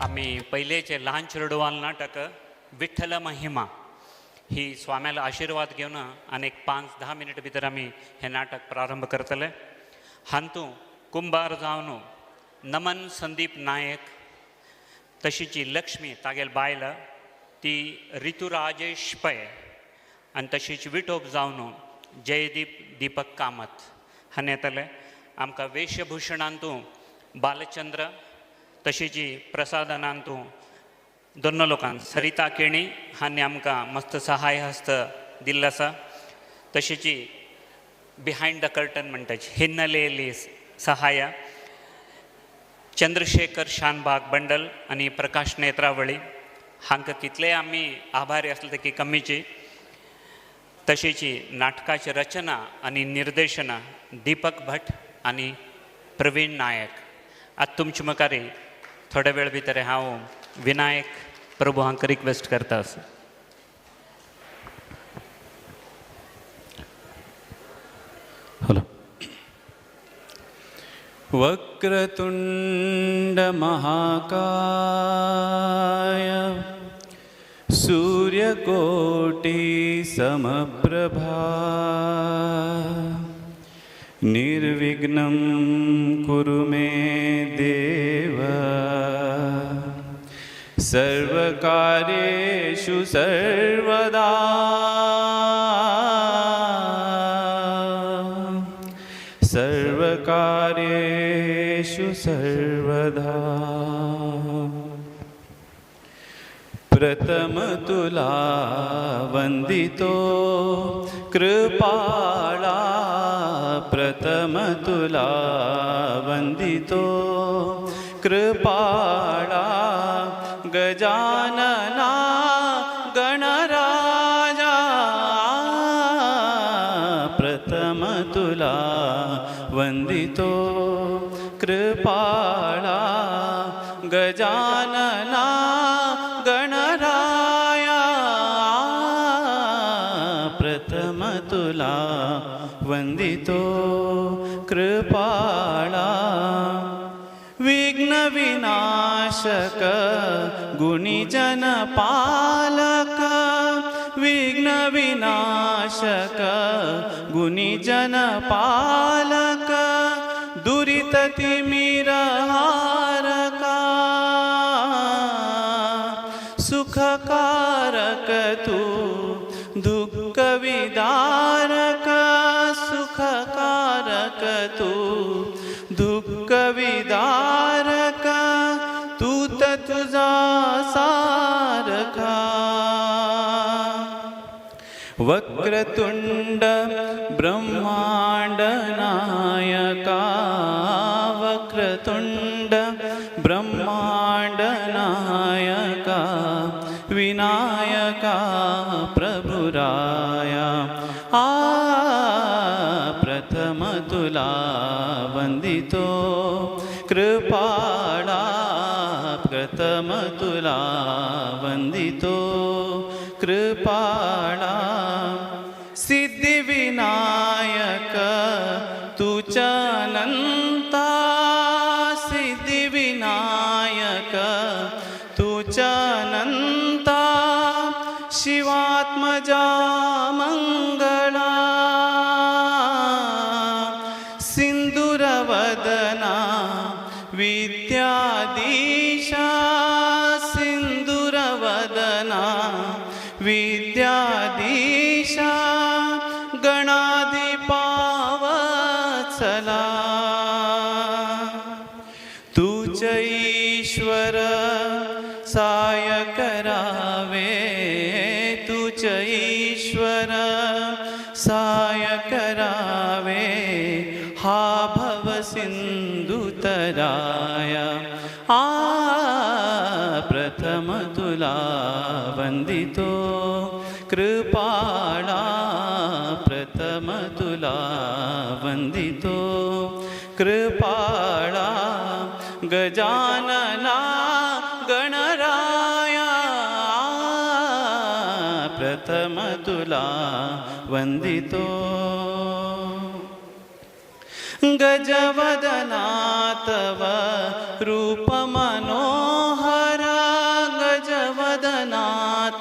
आमी पयलेचे ल्हान चेडवाल नाटक विठ्ठल महिमा ही स्वाम्याला आशिर्वाद घेवन आनी एक 5-10 मिनट भितर आमी हें नाटक प्रारंभ करतले. हातूंत कुंभार जावन नमन संदीप नायक, तशीची लक्ष्मी तागेल बायल ती ऋतुराजेश पै आनी तशीच विठोब जावन जयदीप दीपक कामत हाणें येतले. आमकां वेशभूषणांतू बालचंद्र, तशीची प्रसादनांतू दोन लोकांक सरिता केणी हांणी आमकां मस्त सहाय हस्त दिल्लो आसा. तशीची बिहायंड the curtain म्हणटाची हिन्नलेली सहाय चंद्रशेखर शानभाग बंडल आनी प्रकाश नेत्रावळी हांकां कितलेय आमी आभारी आसले की कमीची. तशीची नाटकाची रचना आनी निर्देशना दीपक भट आनी प्रवीण नायक. आतां तुमचे मुखार थोड्या वेळ भितर हांव विनायक प्रभू हांकां रिक्वेस्ट करता आसा. हॅलो. वक्रतुंड महाकाय सूर्यकोटि समप्रभा निर्विघ्नं कुरु मे देव सर्वकार्येषु सर्वदा. सर्वकार्येषु सर्वदा. प्रथम तुला वंदितो कृपाळा, प्रथम तुला वंदितो कृपाळा, गजानना गणराजा, प्रथम तुला वंदितो कृपाळा, गजानना गणराया, प्रथम तुला वंदितो कृपाळा. विघ्न विनाशक गुणीजन पालक, विघ्न विनाशक गुणीजन पालक, दुरित तिमिरहारका, सुखकारक तू दुःख विदारक, सुखकारक तू दुःख विदारक, तू त तुझा सारखा. वक्रतुंड ब्रह्मांड नायका, वक्रतुंड ब्रह्मांड नायका, विनायका प्रभुराया, आ प्रथम तुला वंदितो कृपाळा प्रथम तुला वंदितो कृपाळा। सिद्धिविनायक तुझ अनंता सिद्धिविनायक तुझ अनंता शिवात्मजा मंगळा सिंदूरवदना विद्याधीशा सिंदूरवदना विद्याधीशा गणाधिपावत्सला। तुझ ईश्वर साय करावे तुझ ईश्वर साय करावे हा भव सिंधु तराया आ प्रथम तुला वंदितो कृपाळा प्रथम तुला वंदितो कृपाळा। गजानना गणराया प्रथम तुला वंदितो। गजवदना तव रूप मनोहरा गजवदना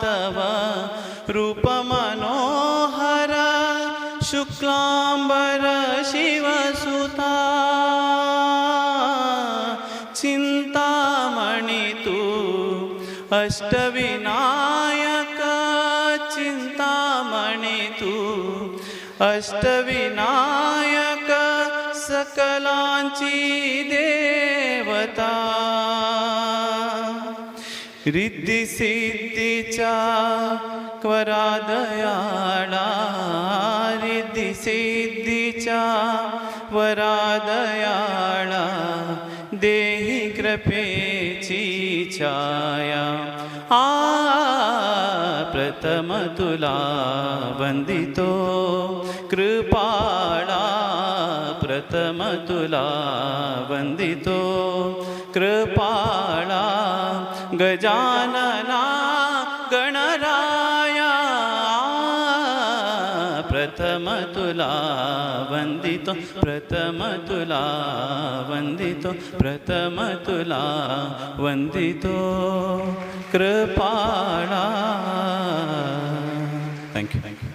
तव रूप मनोहरा शुक्लांबर शिवसुता चिंतामणि तू अष्टविनायक चिंतामणि तू अष्टविनायक सकलांची देवता। रिद्धी सिद्धीच्या क्वरा दयाळा रिद्धी सिद्धीच्या वरा दयाळा देही कृपेची छाया आ प्रथम तुला वंदितो कृपाळा प्रथम तुला वंदितो कृपाळा। गजानना गणराया प्रथम तुला वंदितो प्रथम तुला वंदितो प्रथम तुला वंदितो कृपाळा। Thank you. Thank you.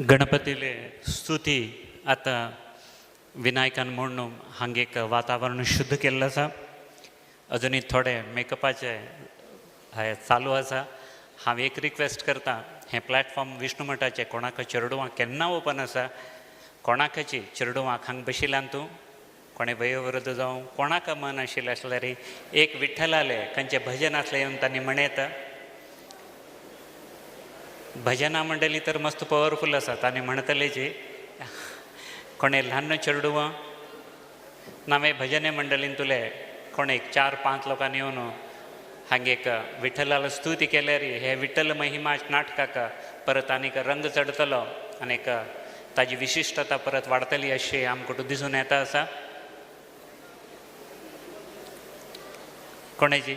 गणपतीले स्तुती आतां विनायकान म्हणून हांगा एक वातावरण शुद्ध केल्लें आसा। अजुनूय थोडे मेकअपाचे हे चालू आसा। हांव एक रिक्वेस्ट करता, हें प्लॅटफॉर्म विष्णू मठाचें कोणाक चेरडुवां केन्ना ओपन आसा, कोणाकाची चेरडुवांक हांगा बशिल्ल्यान तूं कोणें वयोवृद्ध जावं कोणाक मन आशिल्लें आसल्यार एक विठ्ठलालें खंयचें भजन आसलें येवन तांणी म्हणयता। भजना मंडळी तर मस्त पवरफूल आसा, तांणी म्हणटले जी कोणें ल्हान चेरडुवां नावे भजने मंडळीन तुले कोण एक 4-5 लोकांनी येवन हांगा एक विठ्ठलाला स्तुती केल्यार हे विठ्ठल महिमा नाटकाक परत आनीक रंग चडतलो आनीक ताजी विशिश्टता परत वाडतली अशी आमकां दिसून येता आसा। कोणाची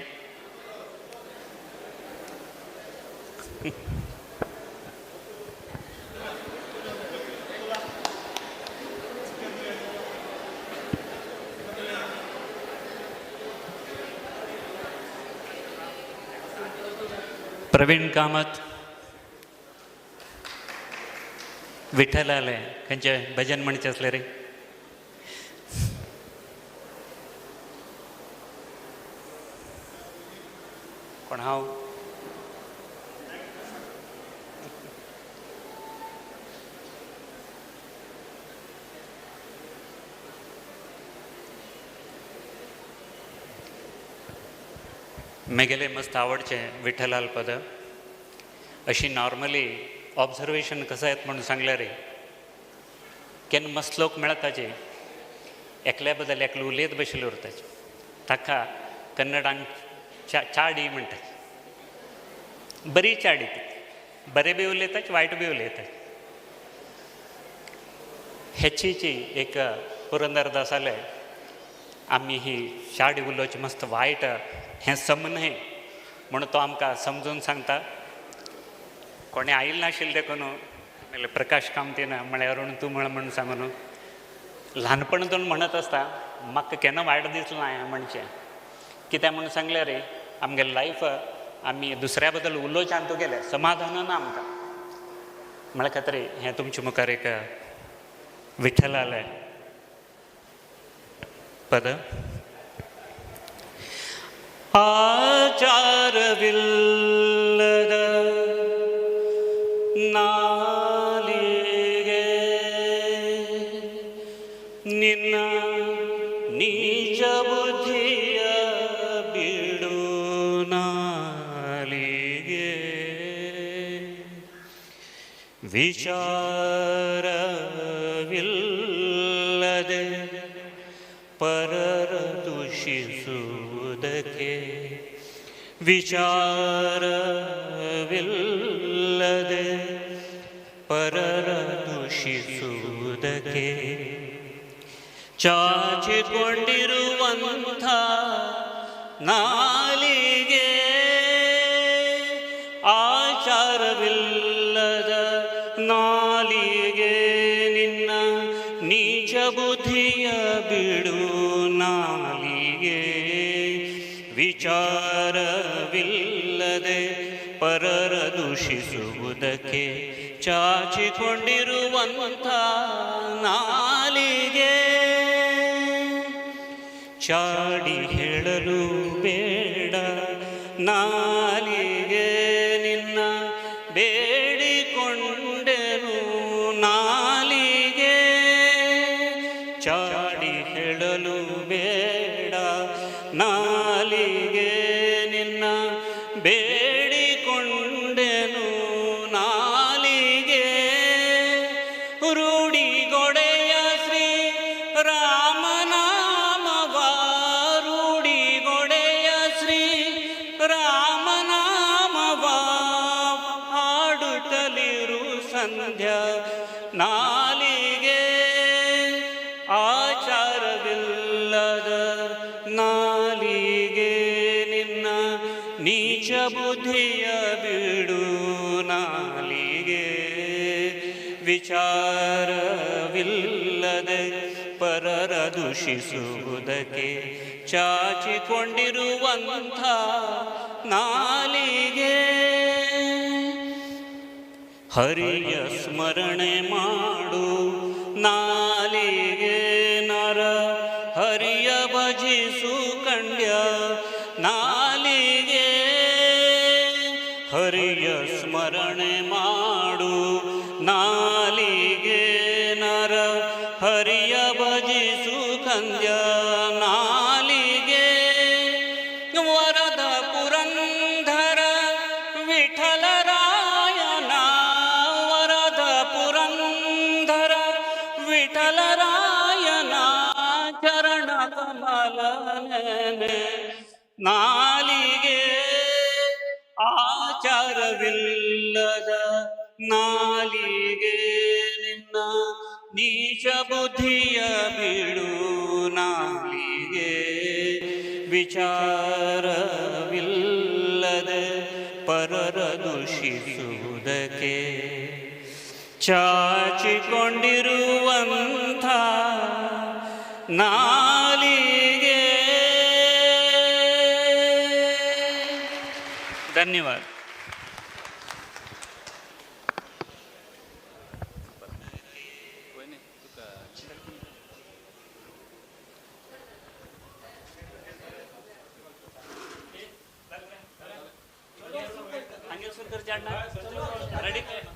प्रवीण कामत विठ्ठलाले खंयचे भजन म्हणचें आसलें रे? कोण हांव? मेगेले मस्त आवडचें विठ्ठलाल पद। अशी नॉर्मली ऑब्झर्वेशन कसं येत म्हणून सांगल्यार रे, केन्ना मस्त लोक मेळटाचे एकल्या बद्दल एकलो उलयत बशिल्लो उरताचे, ताका कन्नडान चाडी म्हणटात। बरी चाडी ती, बरें बी उलयतात वायट बी उलयतात। हेचीची एक पुरंदरदासाले आमी ही शाडी उलोवची मस्त वायट हें सम न्हय म्हणून तो आमकां समजून सांगता. कोणें आयिल्लें नाशिल्लें देखून म्हणल्यार प्रकाश कामतीन म्हळ्यार अरुण तूं म्हण म्हणून सांगून ल्हानपणातून म्हणत आसता म्हाका केन्ना वायट दिसलें ना हें म्हणचें. कित्याक म्हणून सांगलें रे आमगे लायफ आमी दुसऱ्या बद्दल उलोवच्यान तुगेलें समाधान ना आमकां. म्हळ्या खातीर हें तुमचे मुखार एक विठ्ठलालें पद. आचारविಲ್ಲದ ನಾಲಿಗೆ ನಿನ್ನ ನೀಚ ಬುದ್ಧಿಯ ಬಿಡು ನಾಲಿಗೆ ವಿಚಾರವಿಲ್ಲದೆ ಪರರ ದೂಷಿಸುವುದಕ್ಕೆ ವಿಚಾರವಿಲ್ಲದೆ ಪರರ ದೂಷಿಸುವುದಕ್ಕೆ ಚಾಚಿಕೊಂಡಿರುವಂಥ ನಾಲಿಗೆ ಆಚಾರವಿಲ್ಲದ ನಾಲಿಗೆ ನಿನ್ನ ನೀಚ ಬುದ್ಧಿಯ ಬಿಡು ನಾಲಿಗೆ ವಿಚಾರವಿಲ್ಲದೆ ಪರರ ದೂಷಿಸುವುದಕ್ಕೆ ಚಾಚಿಕೊಂಡಿರುವಂಥ ನಾಲಿಗೆ ಚಾಡಿ ಹೇಳಲು ಬೇಡ ನಾಲಿಗೆ ನಿನ್ನ ಬೇಡಿಕೊಂಡೆನು ನಾಲಿಗೆ ಚಾಡಿ ಹೇಳಲು ಬೇಡ ನಾಲಿಗೆ ನಿನ್ನ ಬೇಡಿಕೊಂಡೆನು ನಾಲಿಗೆ ರೂಢಿಗೊಡೆಯ ಶ್ರೀ ರಾಮನಾಮವ ರೂಢಿಗೊಡೆಯ ಶ್ರೀ ರಾಮನಾಮವ ಹಾಡುತ್ತಲಿರು ಸಂಧ್ಯಾ ನಾಲಿಗೆ ಆಚಾರವಿಲ್ಲದ ನಾಲಿಗೆ ನಿನ್ನ ನೀಚ ಬುದ್ಧಿಯ ಬಿಡು ನಾಲಿಗೆ ವಿಚಾರವಿಲ್ಲದೆ ಪರರ ದೂಷಿಸುವುದಕ್ಕೆ ಚಾಚಿಕೊಂಡಿರುವಂಥ ನಾಲಿಗೆ ಹರಿಯ ಸ್ಮರಣೆ ಮಾಡು ನಾಲಿಗೆ ನರ ಹರಿಯ ಭಜಿಸು ಕಂಡ್ಯ ನಾಲಿಗೆ ಹರಿಯ ಸ್ಮರಣೆ ಮಾಡು ನಾಲಿಗೆ ನರ ಹರಿಯ ಭಜಿಸು ಕಂದ್ಯ ನಾಲಿಗೆ ವರದ ಪುರಂದರ ವಿಠಲರಾಯನ ವರದ ಪುರಂದರ ವಿಠಲರಾಯನ ಚರಣ ಕಮಲ ನೆನೆ ನಾಲಿಗೆ ಆಚಾರವಿಲ್ಲದ ನಾಲಿಗೆ ನಿನ್ನ ನೀಚ ಬುದ್ಧಿಯ ಬಿಡು ನಾಲಿಗೆ ವಿಚಾರವಿಲ್ಲದೆ ಪರರ ದೂಷಿಸುವುದಕ್ಕೆ ಚಾಚಿಕೊಂಡಿರುವಂಥ ನಾಲಿಗೆ. ಧನ್ಯವಾದ. Ready ready.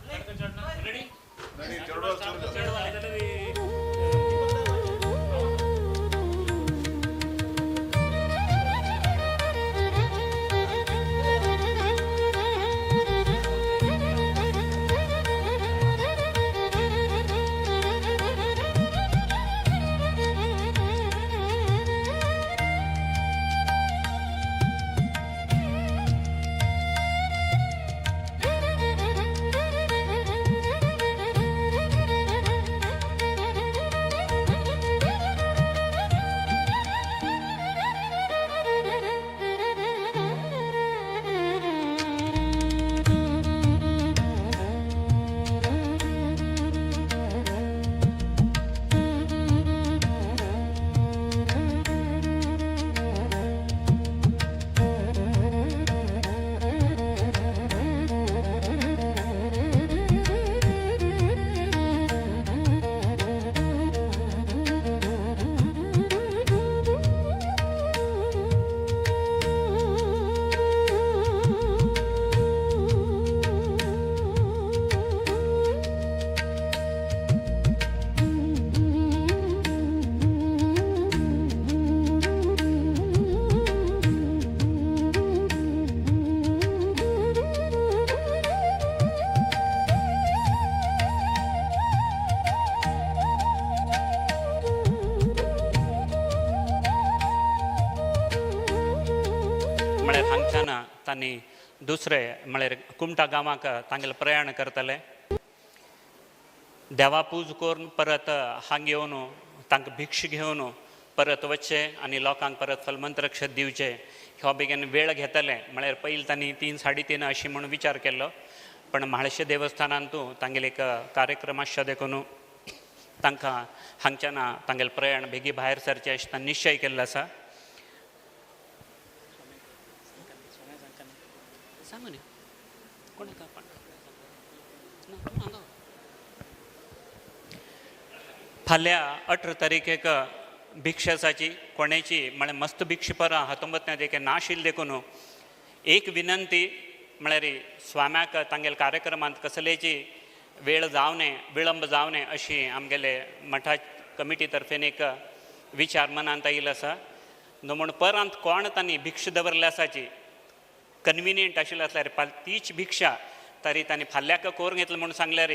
आनी दुसरे म्हळ्यार कुमटा गांवाक तांगेलें प्रयाण करतले. देवा पूज करून परत हांग येवन तांकां भिक्ष घेवन परत वचचें आनी लोकांक परत फलमंत्रक्षत दिवचें. ह्यो बेगीन वेळ घेतले म्हळ्यार पयलीं तांणी 3 साडे 3 अशी म्हूण विचार केल्लो, पण म्हाळशे देवस्थानांतू तांगेले एक कार्यक्रम आसचो देखून तांकां हांगच्यान तांगेलें प्रयाण बेगी भायर सरचें अशें तांणी निश्चय केल्लो आसा. सांगू न्ही कोण. फाल्यां 18 तारखेक भिक्षाची कोणाची म्हळ्यार मस्त भिक्ष परां हातोंबत देखून नाशिल्लें देखून एक विनंती म्हळ्यार स्वाम्याक तांगेले कार्यक्रमांत कसलेची वेळ जावं नये, विळंब जावं नये अशी आमगेले मठा कमिटी तर्फेन एक विचार मनांत आयिल्लो आसा. न्हू म्हूण परांत कोण तांणी भिक्ष दवरले आसाची कन्विनियंट आशिल्लें आसल्यार तीच भिक्षा तरी तांणी फाल्यांक करून घेतलें म्हूण सांगल्यार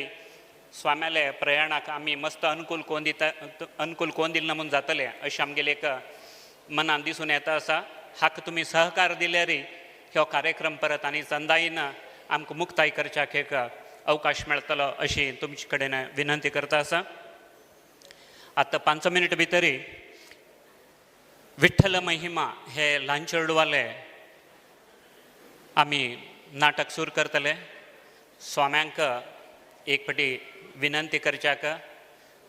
स्वाम्याले प्रयाणाक आमी मस्त अनुकूल कोण दिता, अनुकूल कोण दिलें ना म्हूण जातलें अशें आमगेलें एक मनान दिसून येता आसा. हाका तुमी सहकार दिल्यार ह्यो कार्यक्रम परत आनी चंदायेन आमकां मुक्ताय करच्याक एक अवकाश मेळटलो अशी तुमचे कडेन विनंती करता आसा. आतां 5 मिनट भितरी विठ्ठल महिमा हे ल्हान चेडवाले आमी नाटक सुरू करतले. स्वाम्यांक एक फावटी विनंती करच्याक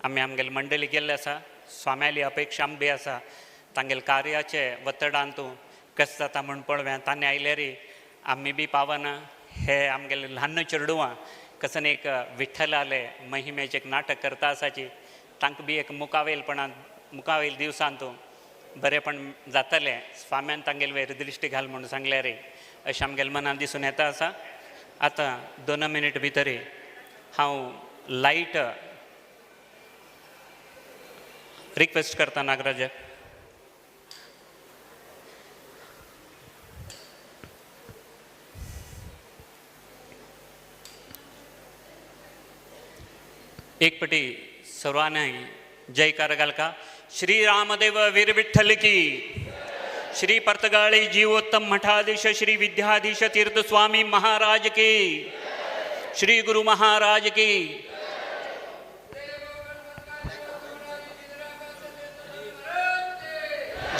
आमी आमगेले मंडळी गेल्ले आसा. स्वाम्याली अपेक्षा आमकां आसा तांगेले कार्याचे वतडांतू कशें जाता म्हूण पळोवया. तांणी आयल्यार आमी बी पावना. हे आमगेले ल्हान चेडवां कसन एक विठ्ठलाले महिमेचें एक नाटक करता आसाची तांकां बी एक मुखावेलपणान मुखावेल दिवसांतू बरेंपण जातलें. स्वाम्यान तांगेले वयर दृश्टी घाल म्हूण सांगल्यार अशें आमगेले मनान दिसून येता आसा. आतां 2 मिनट भितर हांव लायट रिक्वेस्ट करता नागराजाक. एक पटी सर्वांनी जयकार घालका. श्री रामदेव वीर विठ्ठल की, श्री पर्तगाळी जीवोत्तम मठाधीश श्री विद्याधीश तीर्थ स्वामी महाराज की, श्री गुरु महाराज की.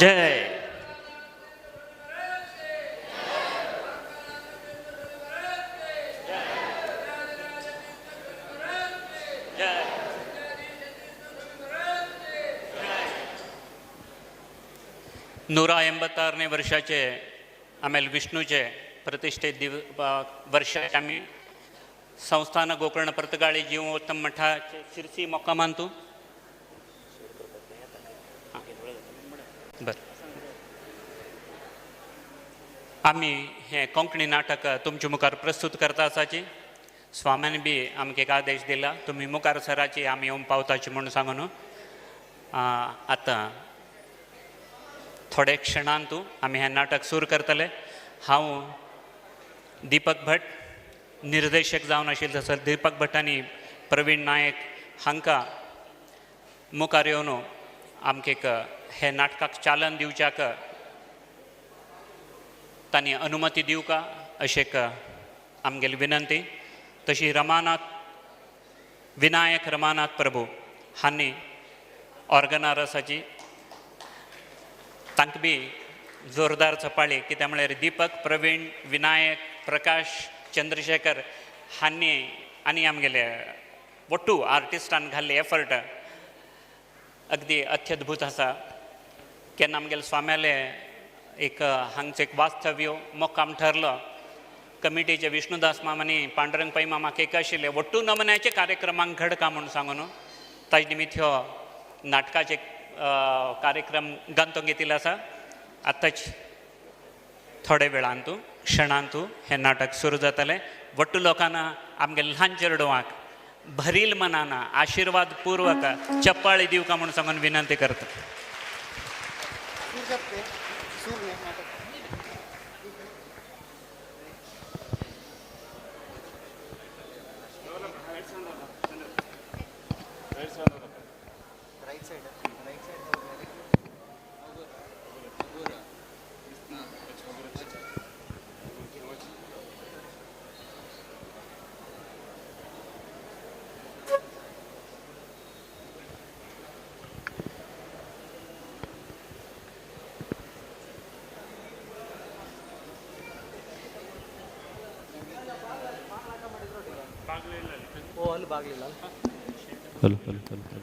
जय. 186 वर्षाचे आमेल विष्णूचे प्रतिष्ठित दिव वर्षाचे आमी संस्थान गोकर्ण पर्तगाळी जीवोत्तम मठाचे शिरसी मोक्कामांतू बरं आमी हें कोंकणी नाटक तुमचे मुखार प्रस्तुत करता आसाची. स्वाम्यान बी आमकां एक आदेश दिला तुमी मुखार सराची आमी येवन पावताची म्हूण सांगून. आतां थोडे क्षणांतू आमी हें नाटक सुरू करतले. हांव दीपक भट निर्देशक जावन आशिल्ले तसो दीपक भट आनी प्रवीण नायक हांकां मुखार येवन आमकां एक हे नाटकाक चालन दिवच्याक तांणी अनुमती दिवका अशें एक आमगेली विनंती. तशी रमानाथ विनायक रमानाथ प्रभू हांणी ऑर्गनार आसाची तांकां बी जोरदार चपाळी कित्याक म्हळ्यार दीपक प्रवीण विनायक प्रकाश चंद्रशेखर हांणी आनी आमगेले वट्टू आर्टिस्टान घाल्ले एफर्ट अगदी अत्यद्भूत आसा. केन्ना आमगेले स्वाम्याले एक हांगचो एक वास्तव्य मोक्काम ठरलो. कमिटीचे विष्णुदास मामा आनी पांडुरंग पै मामाक एक आशिल्ले वट्टू नमन्याचे कार्यक्रमांक घडका म्हूण सांगून ताजे निमित्त ह्यो नाटकाचे कार्यक्रम गांतोंक घेतिल्लो आसा. आतांच थोडे वेळांतू क्षणांतू हें नाटक सुरू जातलें. वट्टू लोकांना आमगे ल्हान चेडवांक भरील मनान आशिर्वाद पूर्वक चप्पाळी दिवका म्हूण सांगून विनंती करता. Hello hello hello.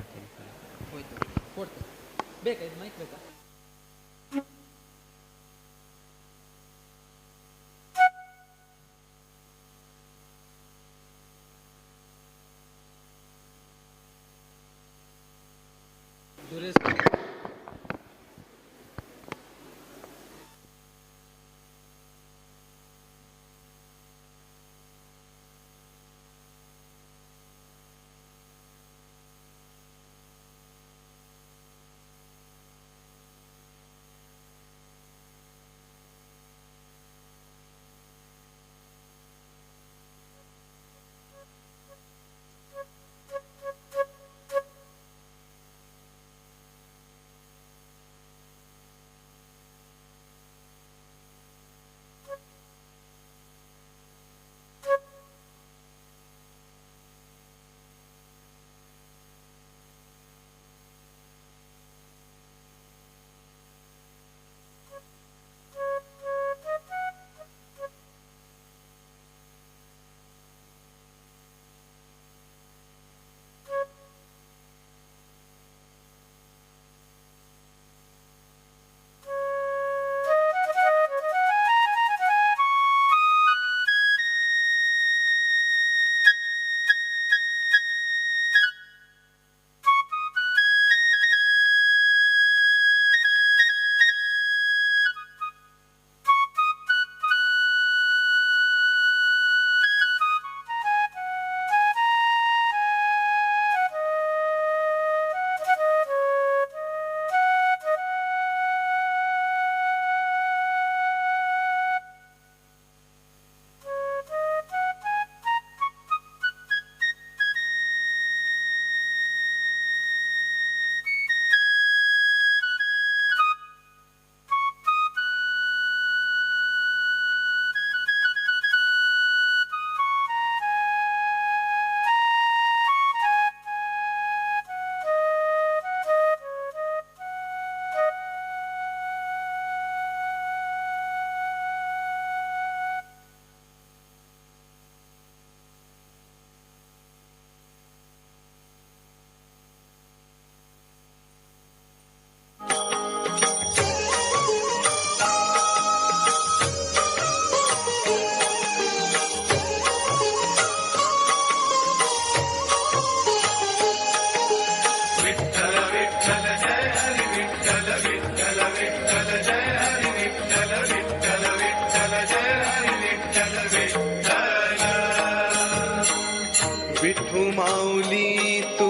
Vithu माऊली तू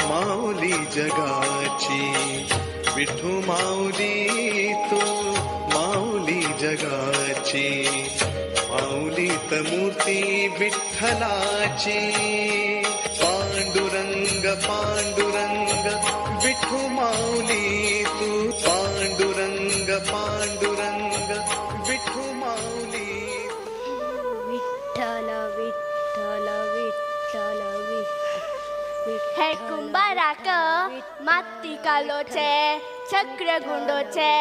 माऊली जगाची, विठू माऊली तू माऊली जगाची, माऊली मूर्ती विठ्ठलाची. पांडुरंग पांडुरंग विठू माऊली तू, पांडुरंग पांडुरंग विठू माऊली. विठ्ठल विठ्ठल विठ्ठल विठ्ठल. हे कुंभाराक माती कालोचे चक्र गुंडोचे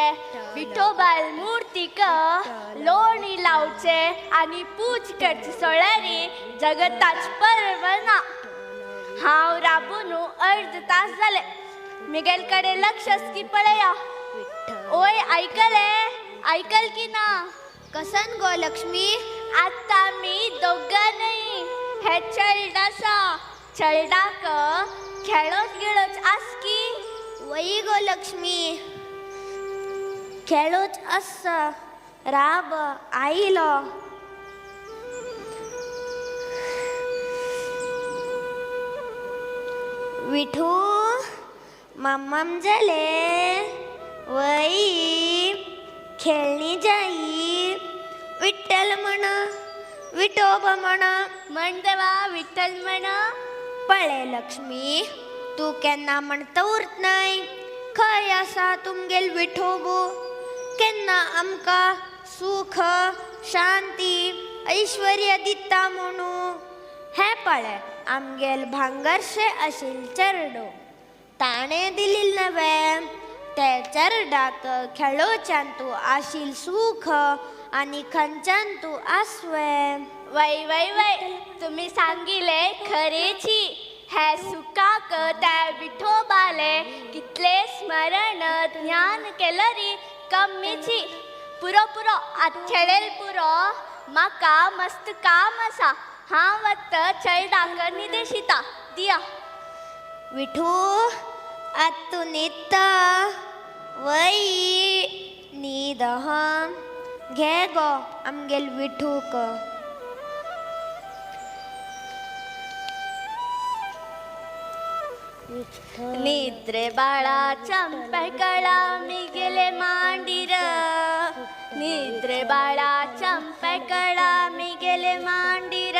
विठोबाल मूर्तीक लोणी लावचे आनी पूज करची सोळ्यारी जगताच परवना. हांव राबून अर्द तास जाले मिगेल कडे लक्ष की पळया. ओय आयकले आयकल की ना? कसन गो लक्ष्मी? आता मी दोगां न्हय हे चेडूं आसा, चेडवाक खेळोच गिळोच आस की? वय गो लक्ष्मी, खेळोच आसा. राब आयलो. विठू माम्माम जाले वय खेळणी जाई. विठ्ठल म्हण विठोबा म्हण. म्हण देवा विठ्ठल म्हण. पळय लक्ष्मी, तूं केन्ना म्हणता उरत नाय. खंय आसा तुमगेल विठोबो? केन्ना आमकां सुख शांती ऐश्वर्य दिता म्हणू. हें पळय आमगेल भांगरशें आशिल्लें चेडो, ताणें दिलें नवें. ते चेरडाक खेळोवच्यान तूं आशिल्लें सूख आनी खंयच्यान तूं आसवें. वय वय वय, तुम्ही सांगिले खरेची. हे सुखाक त्या विठोबाले कितले स्मरण ज्ञान केलं री कम्मीची. पुरो पुरो आत खेळेल पुरो, म्हाका मस्त काम आसा. हांव वत चेरडाक निदेशिता दिया. विठू आत तूं न्हिदता वय? न्हीद हां, घे गो आमगेल विठूक. निद्रे बाळा चंपकळा मिगेले मांडीर, निद्रे बाळा चंपकळा मिगेले मांडीर,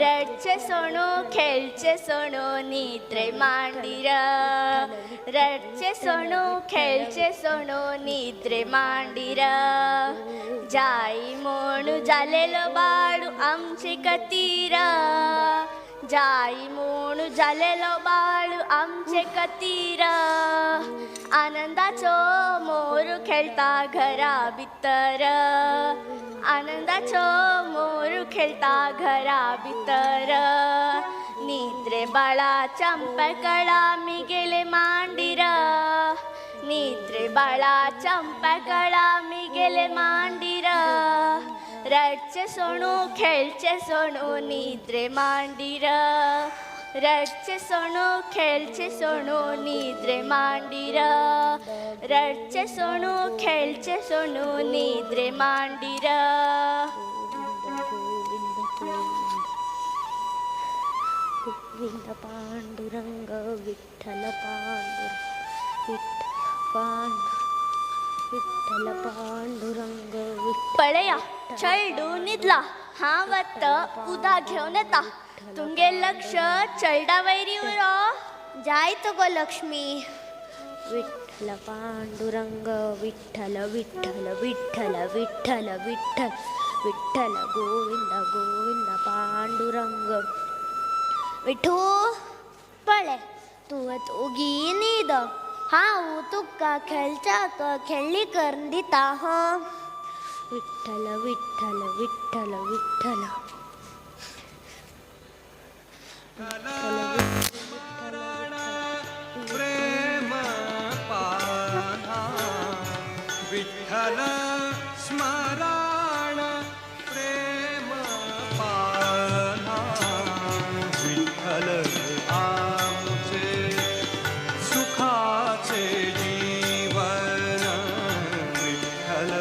रडचे सोणू खेळचे सोणू निद्रे मांडीर, रडचे सोणू खेळचे सोणू निद्रे मांडीर. जाई म्हणू जालेलो बाळू आमचे कतीर, जाई म्हणू जालेलो बाळू आमचे कतीर, आनंदाचो मोर खेळता घरा भितर, आनंदाचो मोर खेळता घरा भितर. निद्रे बाळा चंपकळा मिगेले मांडीर, निद्रे बाळा चंपकळा मिगेले मांडीर, रडचे सोणू खेळचे सोणू निद्रे मांडीर, रडचे सोणू खेळचे सोणू निद्रे मांडीर, रडचे सोणू खेळचे सोणू निद्रे मांडीर. गोविंद पांडुरंग विठ्ठल पांडुरंग विठ्ठल विठ्ठल पांडुरंग. पळया चेडू न्हिदला. हांव आतां उदक घेवन येता. तुमगे लक्ष चेडा वयरी उरो. जायत गो लक्ष्मी. विठ्ठल पांडुरंग विठ्ठल विठ्ठल विठ्ठल विठ्ठल विठ्ठल विठ्ठल गोविंद गोविंद पांडुरंग. विठू पळय तूं आतां ओगी न्हीद. हांव तुका खेळच्याक खेळणी करून दिता. हां विठ्ठल विठ्ठल विठ्ठल विठ्ठल. प्रेम पान्हा, विठ्ठल स्मरण प्रेम पान्हा, विठ्ठल आमचे सुखाचे जीवन, विठ्ठल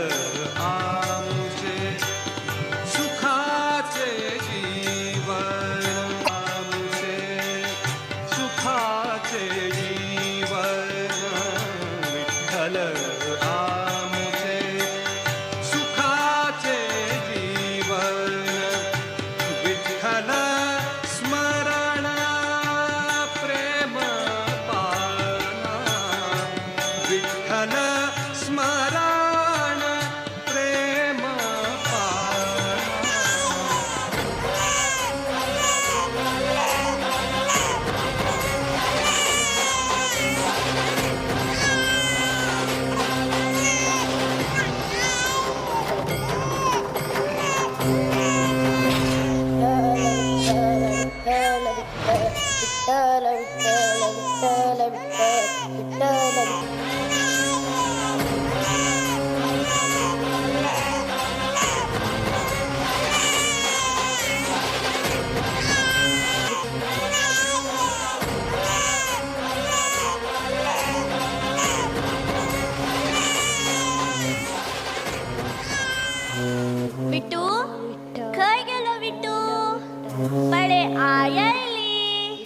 आमचे सुखाचे जीवन, आमचे सुखाचे जीवन, विठ्ठल आमचे सुखाचे जीवन, विठ्ठल स्मरण प्रेम पाना, विठ्ठल स्मरण प्रेम पाना. विठ्ठल विठ्ठल विठ्ठल विठ्ठल विठ्ठल. विठू खंय गेलो विठू? पळे आयली.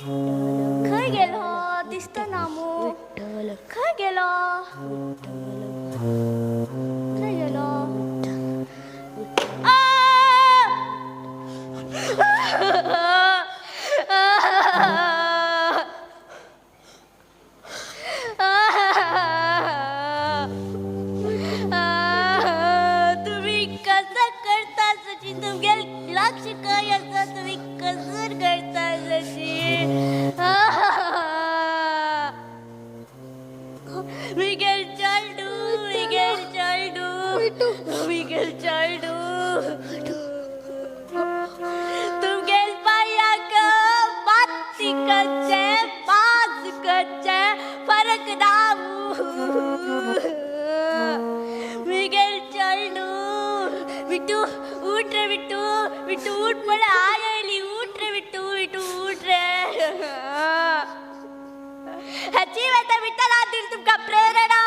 खंय गेलो दिसता ना मू. खंय गेलो खंय गेलो? आ! तुम्ही कसं करता सचिन? तुमगे लक्ष काय आसा? तुम्ही कसं करता सचिन? मी गेल. म्हळ्यार I आयली, उठ रे विठू, विठू उठ रे. ह्याची वेता विठ्ठला दिल तुमकां प्रेरणा.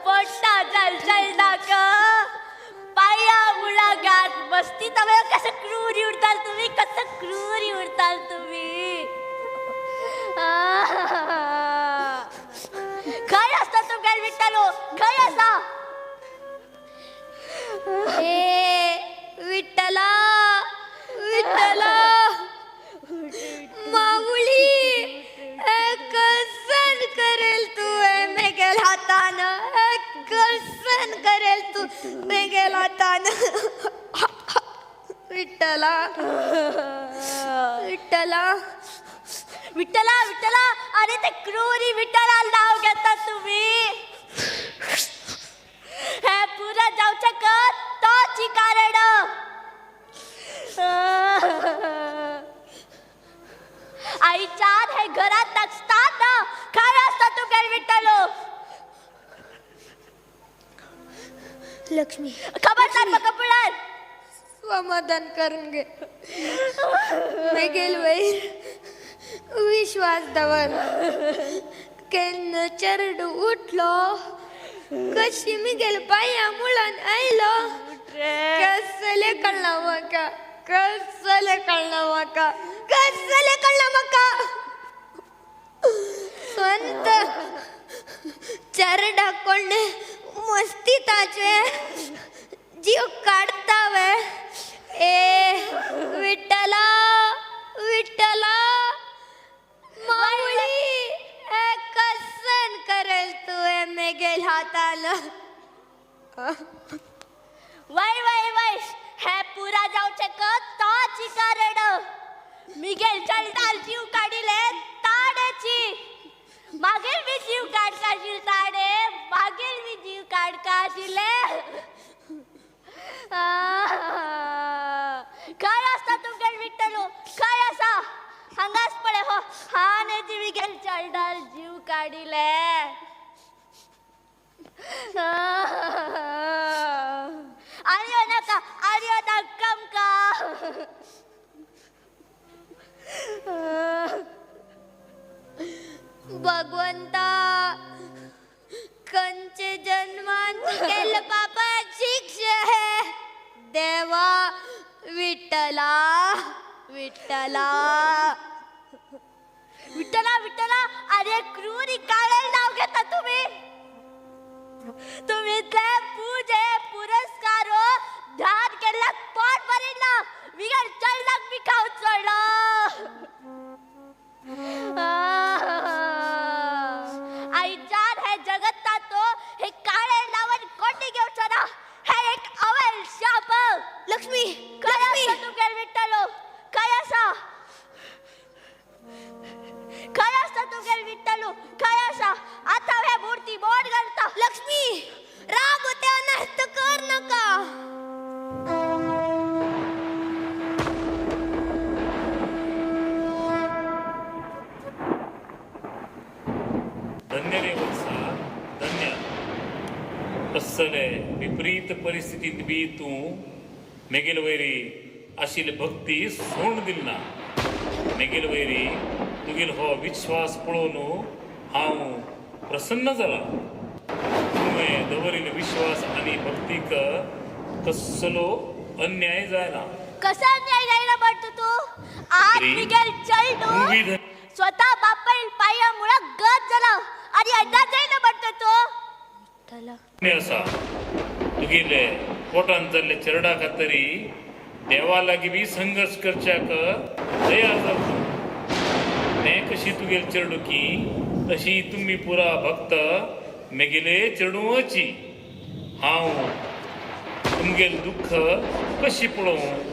पडटा चल चल नाका पाया मुळागात मस्ती तवे कसं क्रूरी उरताल तुम्ही, कसं क्रूरी उरताल तुम्ही. खंय आसता तुमगेल विठ्ठलो, खंय आसा? ए विठ्ठला, विठ्ठला, माऊली, कसन करेल तू मेगेल हातान, कसन करेल तू मेगेल हातान. विठ्ठला, विठ्ठला, विठ्ठला, विठ्ठला, अरे ते क्रूरी विठ्ठला नाव घेता तुम्ही. हे पुरा जावच्या कर तोची कारण. आईचार हे घरात नसतात ना, काय असता तू विठ्ठलो? लक्ष्मी, खबरदार म्हाका. समाधान करून घे मेगेल वयर विश्वास दवर. केन्ना चेरडू उठलो कशी मिगेल पाया मुळान आयलो कसले कळना म्हाका, कसले कळना म्हाका, कसले कळना म्हाका. स्वंत चेरडा कोण मस्ती ताचे जीव काडता वे. ए विठ्ठला, विठ्ठला, माऊली, ए कसन करेल तू मेगेल हातान. वय वय वय, हे पुरा जावचे क तोची कारण. मिगेल चलताल जीव काडिले ताडेची, मागीर मी जीव काडकाशील ताडे, मागीर मी जीव काडकाशिले. खंय आसता तुमगेल विठ्ठलो, खंय आसा? हांगाच पळय हो हानेची मिगेल चलडाल जीव काडिले. आनी नाका, आनी नाका आमकां. भगवंता, कंचे जन्मान केल पापा शिक्षा है. देवा विठ्ठला, विठ्ठला, विठ्ठला, विठ्ठला, अरे क्रूरी काळेल नाव घेता तुम्ही. तुम्ही इतले पूजे पुरस्कार ध्यान केल्ल्याक पोट भरिना, बिगर चलनाक बी खावं चडलो. आयच्यान हे जगत्ता तो हे काळे नावान कोणी घेवचो ना, हे एक अवेल शाप. लक्ष्मी, खंय लक्ष्मी, आसा तुमगेल विठ्ठलो, खंय आसा? खंय आसता तुमगेल विठ्ठलो, खंय आसा? आतां हे मूर्ती मोड घालता. लक्ष्मी, राग होते अनर्थ कर नका. धन्य रे वत्सा, धन्य. असले विपरीत परिस्थितीत बी तूं मेगेल वयरी आशिल्ली भक्ती सोडून दिली ना. मेगेल वयरी तुगेल हो विश्वास पळोवन हांव प्रसन्न जाला. तुवें दवरिल्लो विश्वास आनी भक्तीक कसलो अन्याय जायना. कसा अन्याय जायना म्हणतो तू? आज रे, मिगेल चेडू तूं बी स्वतः बापायल पाया मुळा गत जाला आणि अन्याय जायना म्हणतो तू? धन्य आसा. तुगेले पोटान जाल्ले चेरडा खातीर देवा लागीं बी संघर्श करच्याक तयार जाल तूं. तें कशी तुगेल चेडूकी तशी तुमी पुरा भक्त मेगेले चेडूची. हांव तुमगेल दुख्ख कशी पळोवं?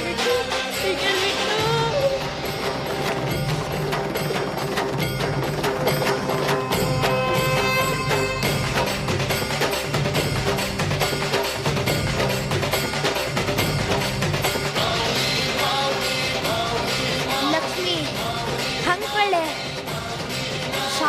विठ्ठू,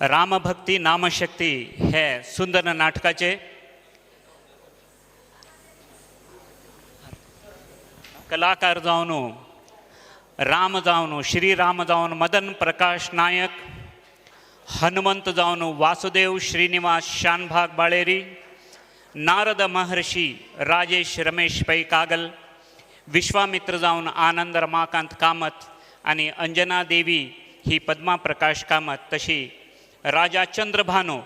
रामभक्ती नामशक्ती हे सुंदर नाटकाचे कलाकार जावन राम जावन श्रीराम जावन मदन प्रकाश नायक, हनुमंत जावन वासुदेव श्रीनिवास शानभाग बाळेरी, नारद महर्षी राजेश रमेश पै कागल, विश्वामित्र जावन आनंद रमाकांत कामत आनी अंजना देवी ही पद्मा प्रकाश कामत, तशी राजा चंद्रभानू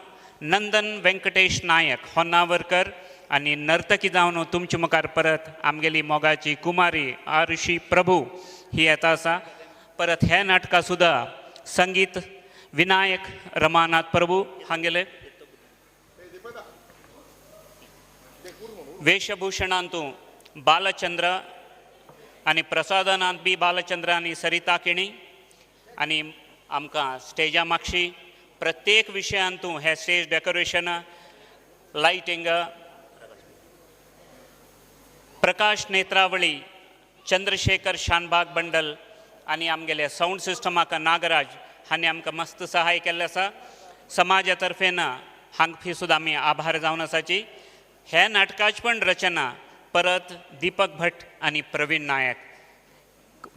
नंदन व्यंकटेश नायक होन्नावरकर आनी नर्तकी जावन तुमचे मुखार परत आमगेली मोगाची कुमारी आरुषी प्रभू ही येता आसा. परत हे नाटकां सुद्दां संगीत विनायक रमानाथ प्रभू हांगेले, वेशभूषणांतू बालचंद्र आनी प्रसादनांत बी बालचंद्र आनी सरिता केणी आनी आमकां स्टेजा मागशी प्रत्येक विशयांतू हे stage decoration, lighting, Prakash Netravali, Chandrashekhar Shanbhag bundle आनी आमगेले सावंड सिस्टमाक नागराज हांणी आमकां मस्त सहाय केल्लें आसा. समाजा तर्फेन हांगा सुद्दां आमी आभार जावन आसाची. हे नाटकाची पण रचना परत दीपक भट आनी प्रवीण नायक.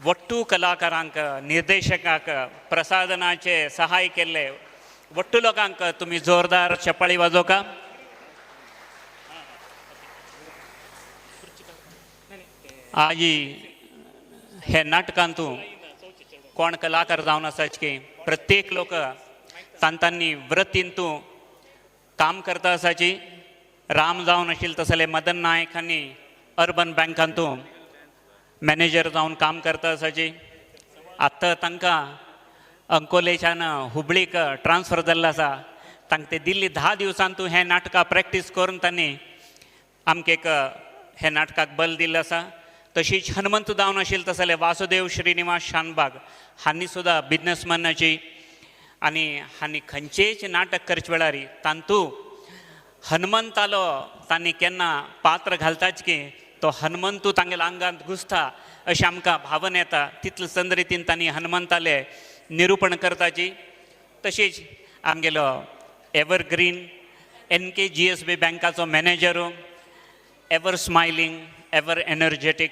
वट्टू कलाकारांक, निर्देशकाक, प्रसादनाचे सहाय केल्ले वट्टू लोकांक तुमी जोरदार चपाळी वाजोवका. आजी हे नाटकांतू कोण कलाकार जावन आसाच की प्रत्येक लोक तांतांनी व्रतीन तूं काम करता आसाची. राम जावन आशिल्ले तसले मदन नायक हांणी अर्बन बँकांतू मॅनेजर जावन काम करता आसाची. आतां तांकां अंकोलेच्यान हुबळीक ट्रान्सफर जाल्लो आसा. तांकां ते दिल्ली 10 दिवसांतू हें नाटकां प्रॅक्टीस करून तांणी आमकां एक हे नाटकाक बल दिल्लें आसा. तशीच हनुमंत जावन आशिल्ले तसले वासुदेव श्रीनिवास शानबाग हांणी सुद्दां बिजनसमॅनाची आनी हांणी खंयचेच नाटक करचे वेळार तांतू हनुमंतालो तांणी केन्ना पात्र घालताच की तो हनुमंतू तांगेल्या आंगांत घुसता अशें आमकां भावन येता. तितले संद रितीन तांणी हनुमंताले निरुपण करताची. तशीच आमगेलो एवरग्रीन NKGSB बँकाचो manager, ever smiling, ever energetic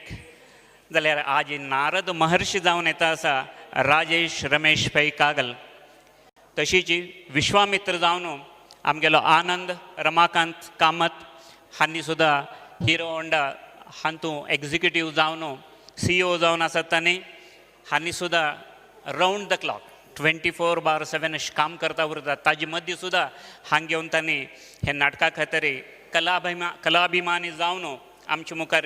जाल्यार आज नारद महर्षी जावन येता आसा राजेश रमेश पै कागल. तशीच विश्वामित्र जावन आमगेलो आनंद रमाकांत कामत हांणी सुद्दां हिरो होंडा हांतू एग्जिक्युटीव जावन CEO जावन आसात. तांणी हांणी सुद्दां रावंड the clock 24/7 अशें काम करता उरता. ताजे मदीं सुद्दां हांगा घेवन तांणी हे नाटका खातीर कलाभिमानी जावन आमचे मुखार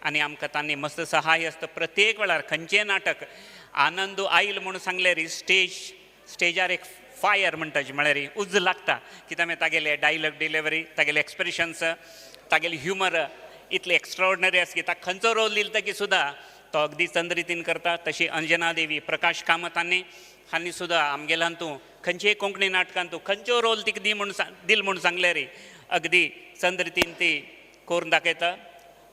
आनी आमकां तांणी मस्त सहाय आसता. प्रत्येक वेळार खंयचें नाटक आनंद आयल म्हूण सांगल्यार स्टेजार एक फायर म्हणटा म्हळ्यार उज्ज लागता. कित्याक मागीर तागेले डायलॉग डिलिवरी, तागेले एक्सप्रेशन्स, तागेले ह्युमर इतले एक्स्ट्राऑर्डनरी आसा की ताका खंयचो रोल दिलो की सुद्दां तो अगदी चंद रितीन करता. तशी अंजना देवी प्रकाश कामत हांणी सुद्दां आमगेल्यान तूं खंयचेय कोंकणी नाटकान तूं खंयचो रोल तिका दी म्हूण दिल म्हूण सांगल्यार अगदी चंद रितीन ती करून दाखयता.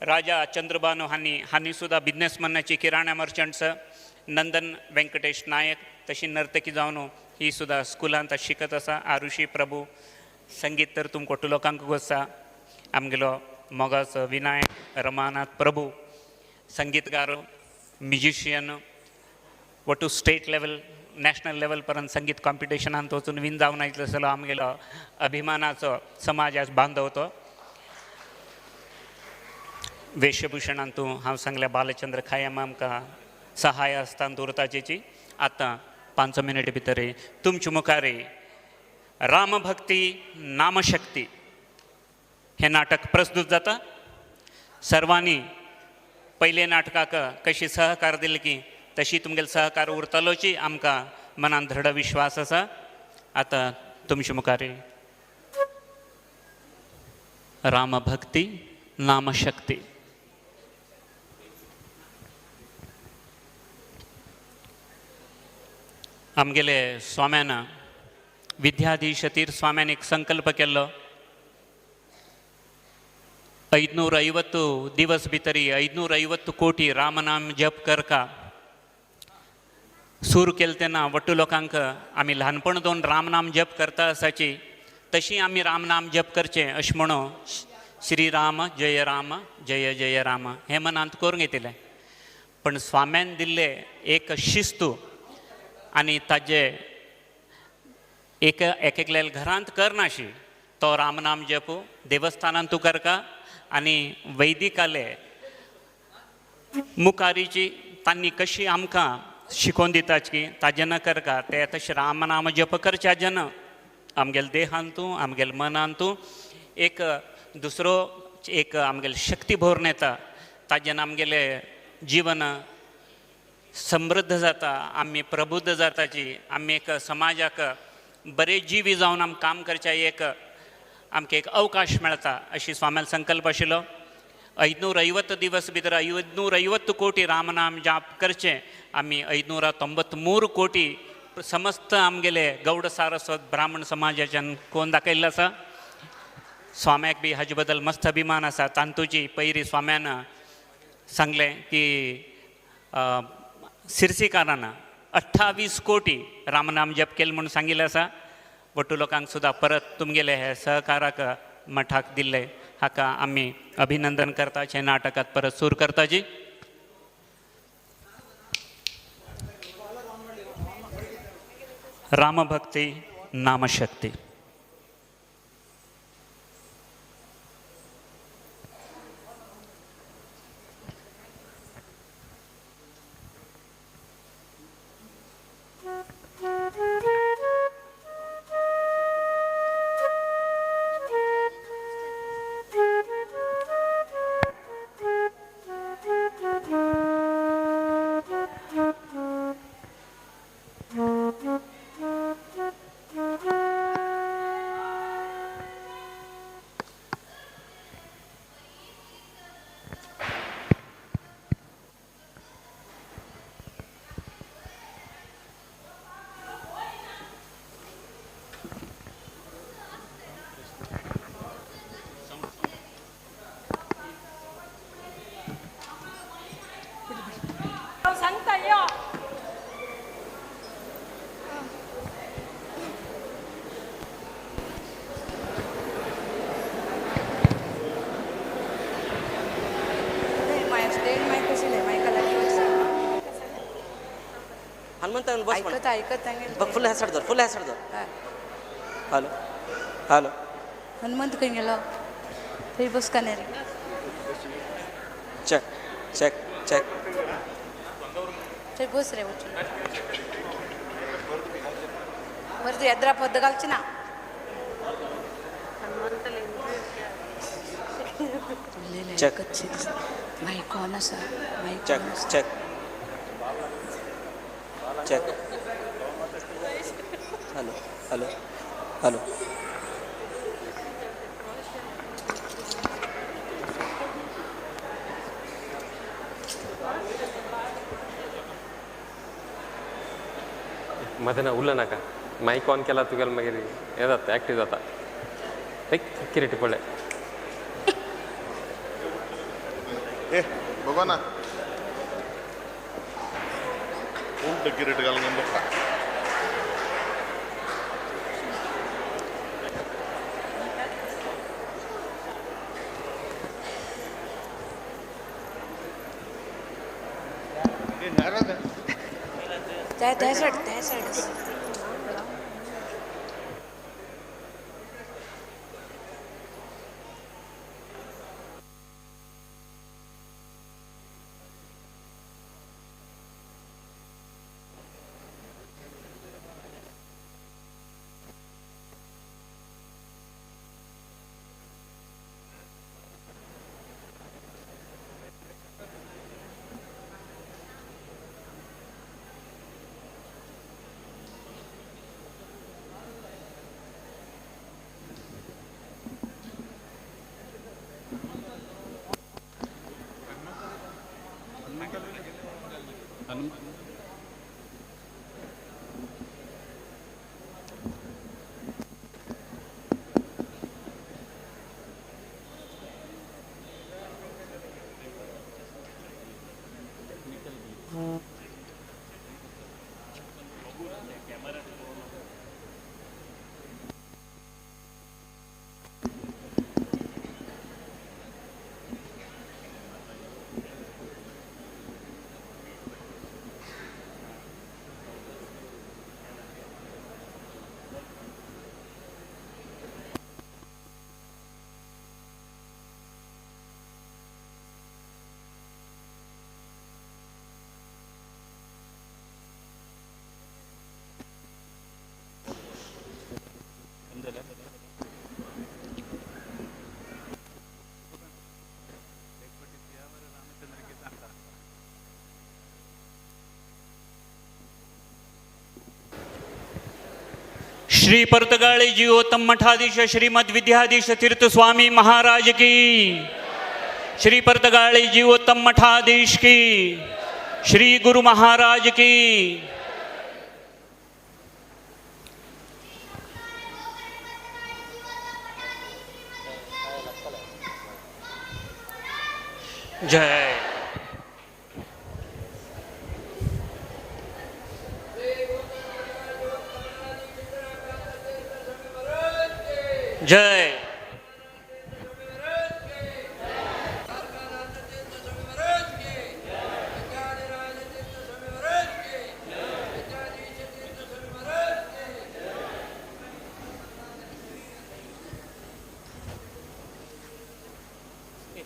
राजा चंद्रभानू हांणी सुद्दां बिजनसमॅनाची किराणा मर्चंट्स, नंदन व्यंकटेश नायक तशी नर्तकी जावन ही सुद्दां स्कुलांत शिकत आसा. आरुषी प्रभू संगीत तर तुमकां लोकांक गोसा. आमगेलो मोगाचो विनायक रमानाथ प्रभू संगीतकार, म्युजिशियन, वटू स्टेट लेवल नॅशनल लेवल पर्यंत संगीत कॉम्पिटिशनांत वचून विन जावन आयिल्लो आसलो आमगेलो अभिमानाचो समाजास बांधव तो. वेशभूषणांतू हांव सांगल्या बालचंद्र खायम आमकां सहाय आसता उरताचेची. आतां 5 मिनट भितर तुमचे मुखार रामभक्ती नामशक्ती हें नाटक प्रस्तुत जाता. सर्वांनी पयले नाटकाक कशी सहकार दिले की तशी तुमगेले सहकार उरतलोची आमकां मनान दृढ विश्वास आसा. आतां तुमचे मुखार रामभक्ती नामशक्ती. आमगेले स्वाम्यान विद्याधीश तीर स्वाम्यान एक संकल्प केल्लो 550 दिवस भितरी 550 कोटी रामनाम जप करका. सूर केलें तेन्ना वट्टू लोकांक आमी ल्हानपण दोन रामनाम जप करता आसाची तशी आमी रामनाम जप करचें अशें म्हणून श्री राम जय राम जय जय राम हें मनांत करून घेतिल्लें. पण स्वाम्यान दिल्ले एक शिस्तू आनी ताजे एक एकल्या घरांत करनाशी तो रामनाम जप देवस्थानांत तूं करका आनी वैदिकाले मुखारीची तांणी कशी आमकां शिकोवन दिताची ताजें न करका ते तशें रामनाम जप करच्या जन आमगेले देहांतू आमगेले मनांतू एक दुसरो एक आमगेले शक्ती भरून येता ताजेन आमगेले जीवन समृद्ध जाता, आमी प्रबुद्ध जाताची, आमी एक समाजाक बरे जिवी जावन आम काम करच्या एक आमकां एक अवकाश मेळटा अशी स्वाम्याल संकल्प आशिल्लो. 550 दिवस भितर 550 कोटी रामनाम जाप करचें आमी 593 कोटी समस्त आमगेले गौड सारस्वत ब्राह्मण समाजाच्यान कोण दाखयल्लो आसा. स्वाम्याक बी हाजे बद्दल मस्त अभिमान आसा. तांतूची पयरी स्वाम्यान सांगलें की सिरसीकारान 28 कोटी रामनाम जप केलें म्हूण सांगिल्लें आसा. वट्टू लोकांक सुद्दां परत तुमगेले हे सहकाराक मठाक दिल्ले हाका आमी अभिनंदन करताचे नाटकात परत सूर करताची. रामभक्ती नामशक्ती. ऐकत ऐकत बघ फुल ह्या धर, फुल ह्या धर. हॅलो हॅलो हनुमंत खंय गेलो थंय बस का नाही रे. चेक चेक चेक थंय बस रे वचून वरती एद्रा पद्द घालची ना. चेक माईक ऑन आसा. Mic check check check. Hello hello hello. Madan उरलो नाका मायक ऑन केला तुगेलो मागीर हें जाता एक्टीव जाता. एक किरेटी पळय ए बघा ना उलट किरीट घालून बघा. त्या साईड त्या साईड. श्री पर्तगाळी जीवोत्तम मठाधीश श्रीमद विद्याधीश तीर्थ स्वामी महाराज की, श्री पर्तगाळी जीवोत्तम मठाधीश की, श्री गुरु महाराज की। जय। जय।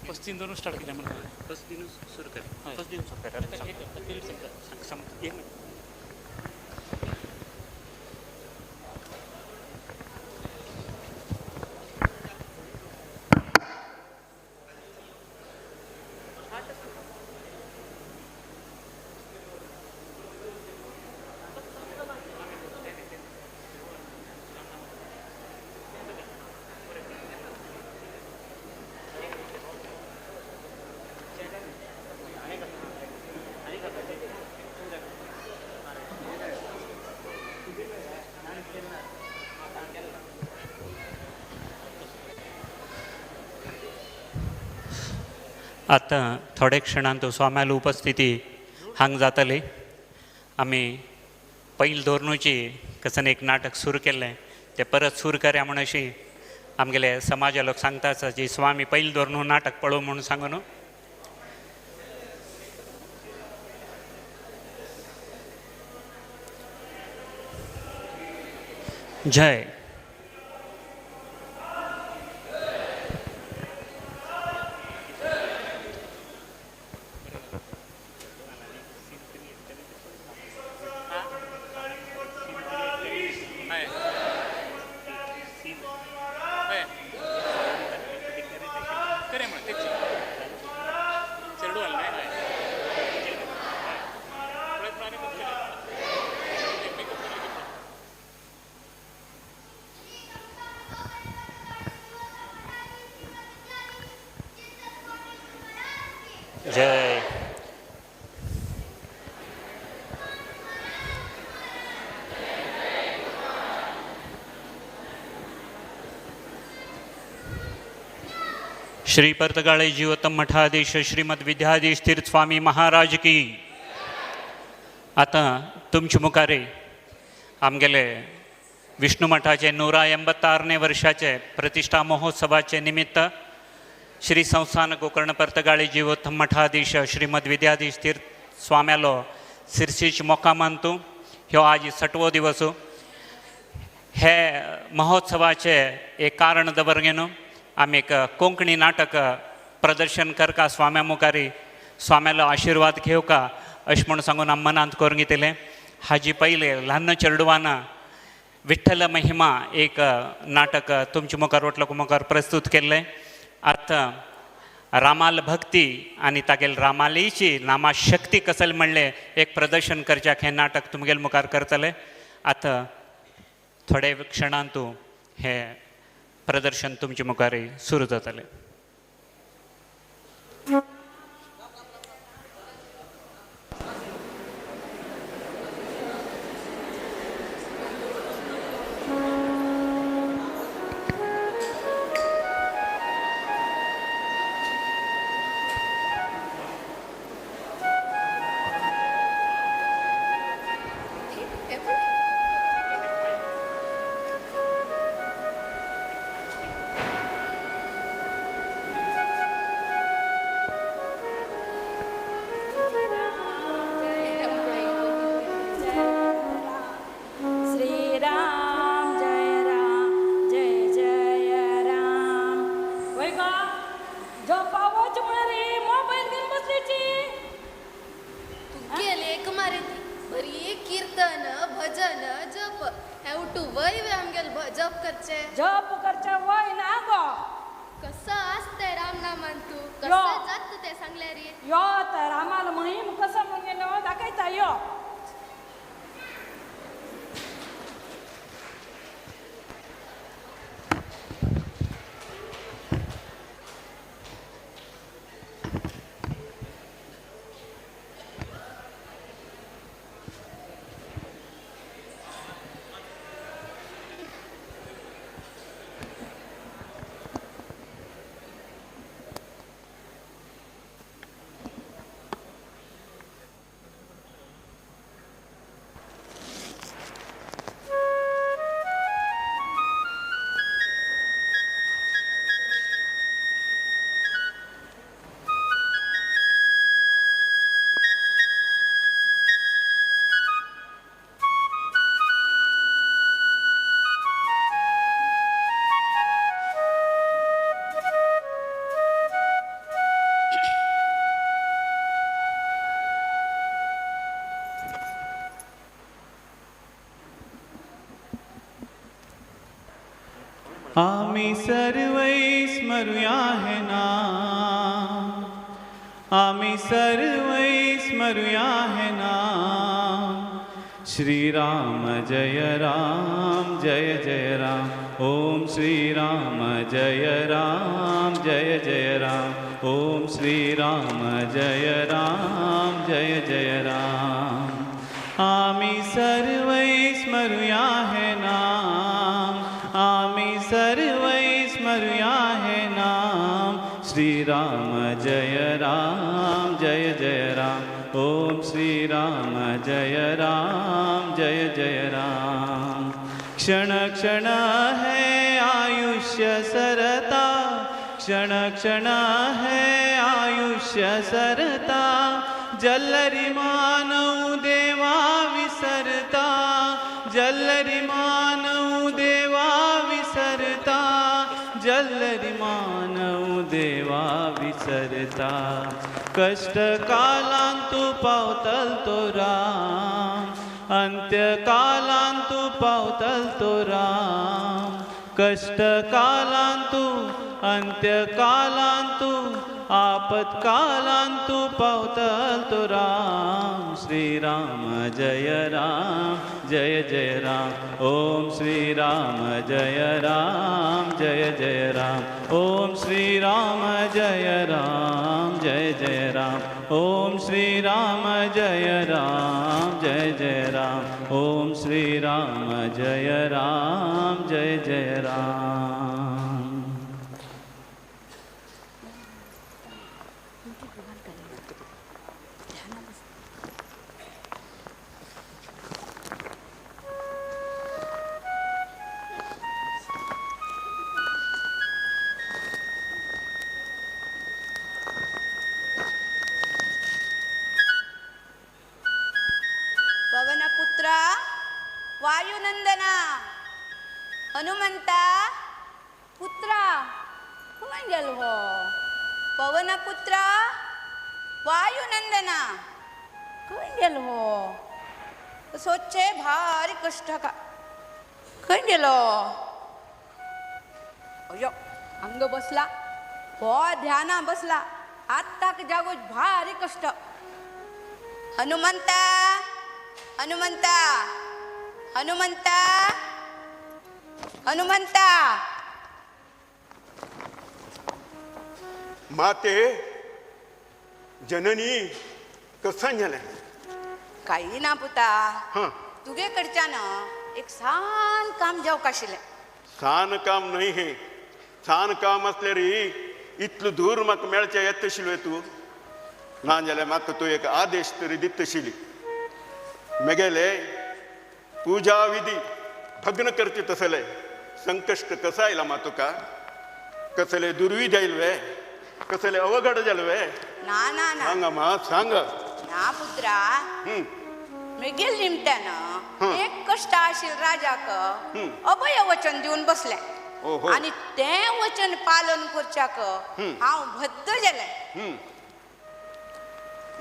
फर्स्ट दिन दोन स्टार्ट केलं मला. फर्स्ट दिन सुरू कर, फर्स्ट दिन सुरू कर. एक मिनिट. आतां थोडे क्षणांत स्वाम्याल उपस्थिती हांग जातली. आमी पयल धोरनुची कसन एक नाटक सुरू केल्लें तें परत सुरू करया म्हूण अशी आमगेले समाजा लोक सांगता आसा जी स्वामी पयल धोरनू नाटक पळोवं म्हूण सांगू न्हू. जय. जय. श्री पर्तगाळे जीवोत्तम मठाधीश श्रीमद विद्याधीश तीर्थ स्वामी महाराज की. आतां तुमचे मुखार आमगेले विष्णू मठाचे 186 वर्षाचे प्रतिष्ठा महोत्सवाचे निमित्त श्री संस्थान गोकर्ण पर्तगाळी जीवोत्तम मठाधीश श्रीमद विद्याधीश तीर्थ स्वाम्यालो सिरसीच मोका मानतू. ह्यो आज 6वो दिवस. हे महोत्सवाचे एक कारण दवर घेवन आमी एक कोंकणी नाटक प्रदर्शन करका स्वाम्या मुखारी स्वाम्यालो आशिर्वाद घेवका अशें म्हूण सांगून आमी मनांत करून घेतलें. हाजी पयलें ल्हान चेडवान विठ्ठल महिमा एक नाटक तुमचे मुखार वटलो मुखार प्रस्तूत केल्लें. आतां रामाल भक्ती आनी तागेल रामालीची नामा शक्ती कसल म्हणलें एक प्रदर्शन करच्याक हें नाटक तुमगेल मुखार करतले. आतां थोडे क्षणांतू हें प्रदर्शन तुमचे मुखार सुरू जातलें. आमी सर्वै स्मरुया हे नाम, आमी सर्वै स्मरुया हे नाम। श्री राम जय राम जय जय राम, ओम श्री राम जय राम जय जय राम, ओम श्री राम जय राम जय जय राम। आमी सर्वै स्मरुया हे नाम, आमी सर्वै स्मरुया हे नाम। श्री राम जय राम जय जय राम, ओम श्री राम जय राम जय जय राम। क्षण क्षण है आयुष्य सरता, क्षण क्षण है आयुष्य सरता, जल्लरी मानव देवा विसरता, जल्लरी मानव देवा विसरता, जल्लरी मानव देवा विसरता। कष्ट कालांतु पावतल तो राम, अंत्य कालांतु पावतल तो राम। कष्ट कालांतु अंत्य कालांतु आपत कालांतु पावतल तो राम। श्री राम जय राम जय जय राम, ओम श्री राम जय राम जय जय राम, ओम श्री राम जय राम जय जय राम, ओम श्री राम जय राम जय जय राम, ओम श्री राम जय राम जय जय राम। पवनपुत्रा वायुनंदना हनुमंता पुत्रा खंय गेलो हो? पवनपुत्रा वायुनंदना खंय गेलो हो? सोचे भारी कश्ट का खंय गेलो? अयो अंग बसला हो, ध्याना बसला, आत्ताक जागो भारी कश्ट। हनुमंता हनुमंता हनुमंता हनुमंता। माते जननी कसा जालें? काही ना पुता, तुगे कडच्यान एक सान काम जावंक आशिल्लें। सान काम न्हय हें, सान काम आसल्यार इतलो दूर म्हाका मेळचें येता आशिल्लें तूं, ना जाल्यार म्हाका तूं एक आदेश तरी दिता आशिल्ली। मेगेले पूजा विधी भग्न करचे तसले संकश्ट कसा आयला मा तुका? कसले दुर्विध आयल वे, कसले अवघड जाल वे? ना ना ना, सांग मा सांग ना पुत्रा, मेगेल निमतान एक कश्ट आशिल राजाक अभय वचन दिवन बसलें आनी तें वचन पालन करच्याक हांव बद्द जालें।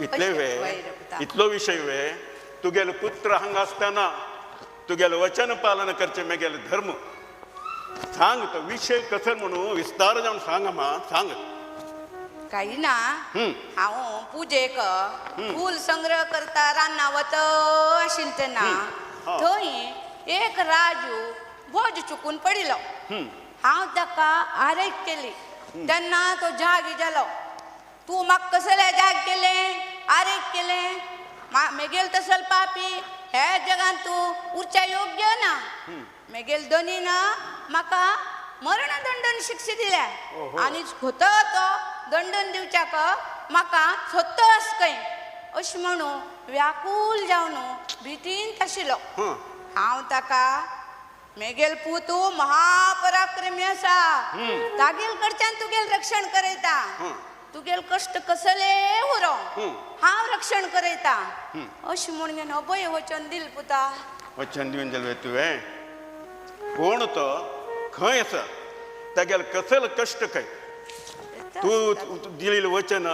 इतले वे, इतलो विशय वे? तुगेले पुत्र हांगा आसतना तुगेले वचन पालन करचें मेगेले धर्म। सांग तो विशय कसो म्हणून विस्तार जावन सांग मा सांग। काही ना, हांव पुजेक फूल संग्रह करता रान्ना वत आशिल्लें तेन्ना थंय एक राजू भोज चुकून पडिल्लो। हांव ताका आरेक केली तेन्ना तो जागी जालो। तूं म्हाका कसले जाग केलें, आरेक केलें, मेगेल तसल पापी हे जगान तूं उरच्या योग्य ना। मेगेल धनी ना म्हाका मरण दंडन शिक्षा दिल्या आनी स्वता तो दंडन दिवच्याक म्हाका स्वता आसकय अशें म्हणून व्याकूल जावन भीतीन आशिल्लो। हांव ताका मेगेल पूत महापराक्रमी आसा, तागेल कडच्यान तुगेल रक्षण करयता, तुगेल कश्ट कसले उरो हांव रक्षण करयता अशें म्हूण घेवन अभय वचन दिल पुता। वचन दिवन जालें तुवें? कोण तो, खंय आसा, तागेल कसले कश्ट खंय? तूं दिलेलें वचन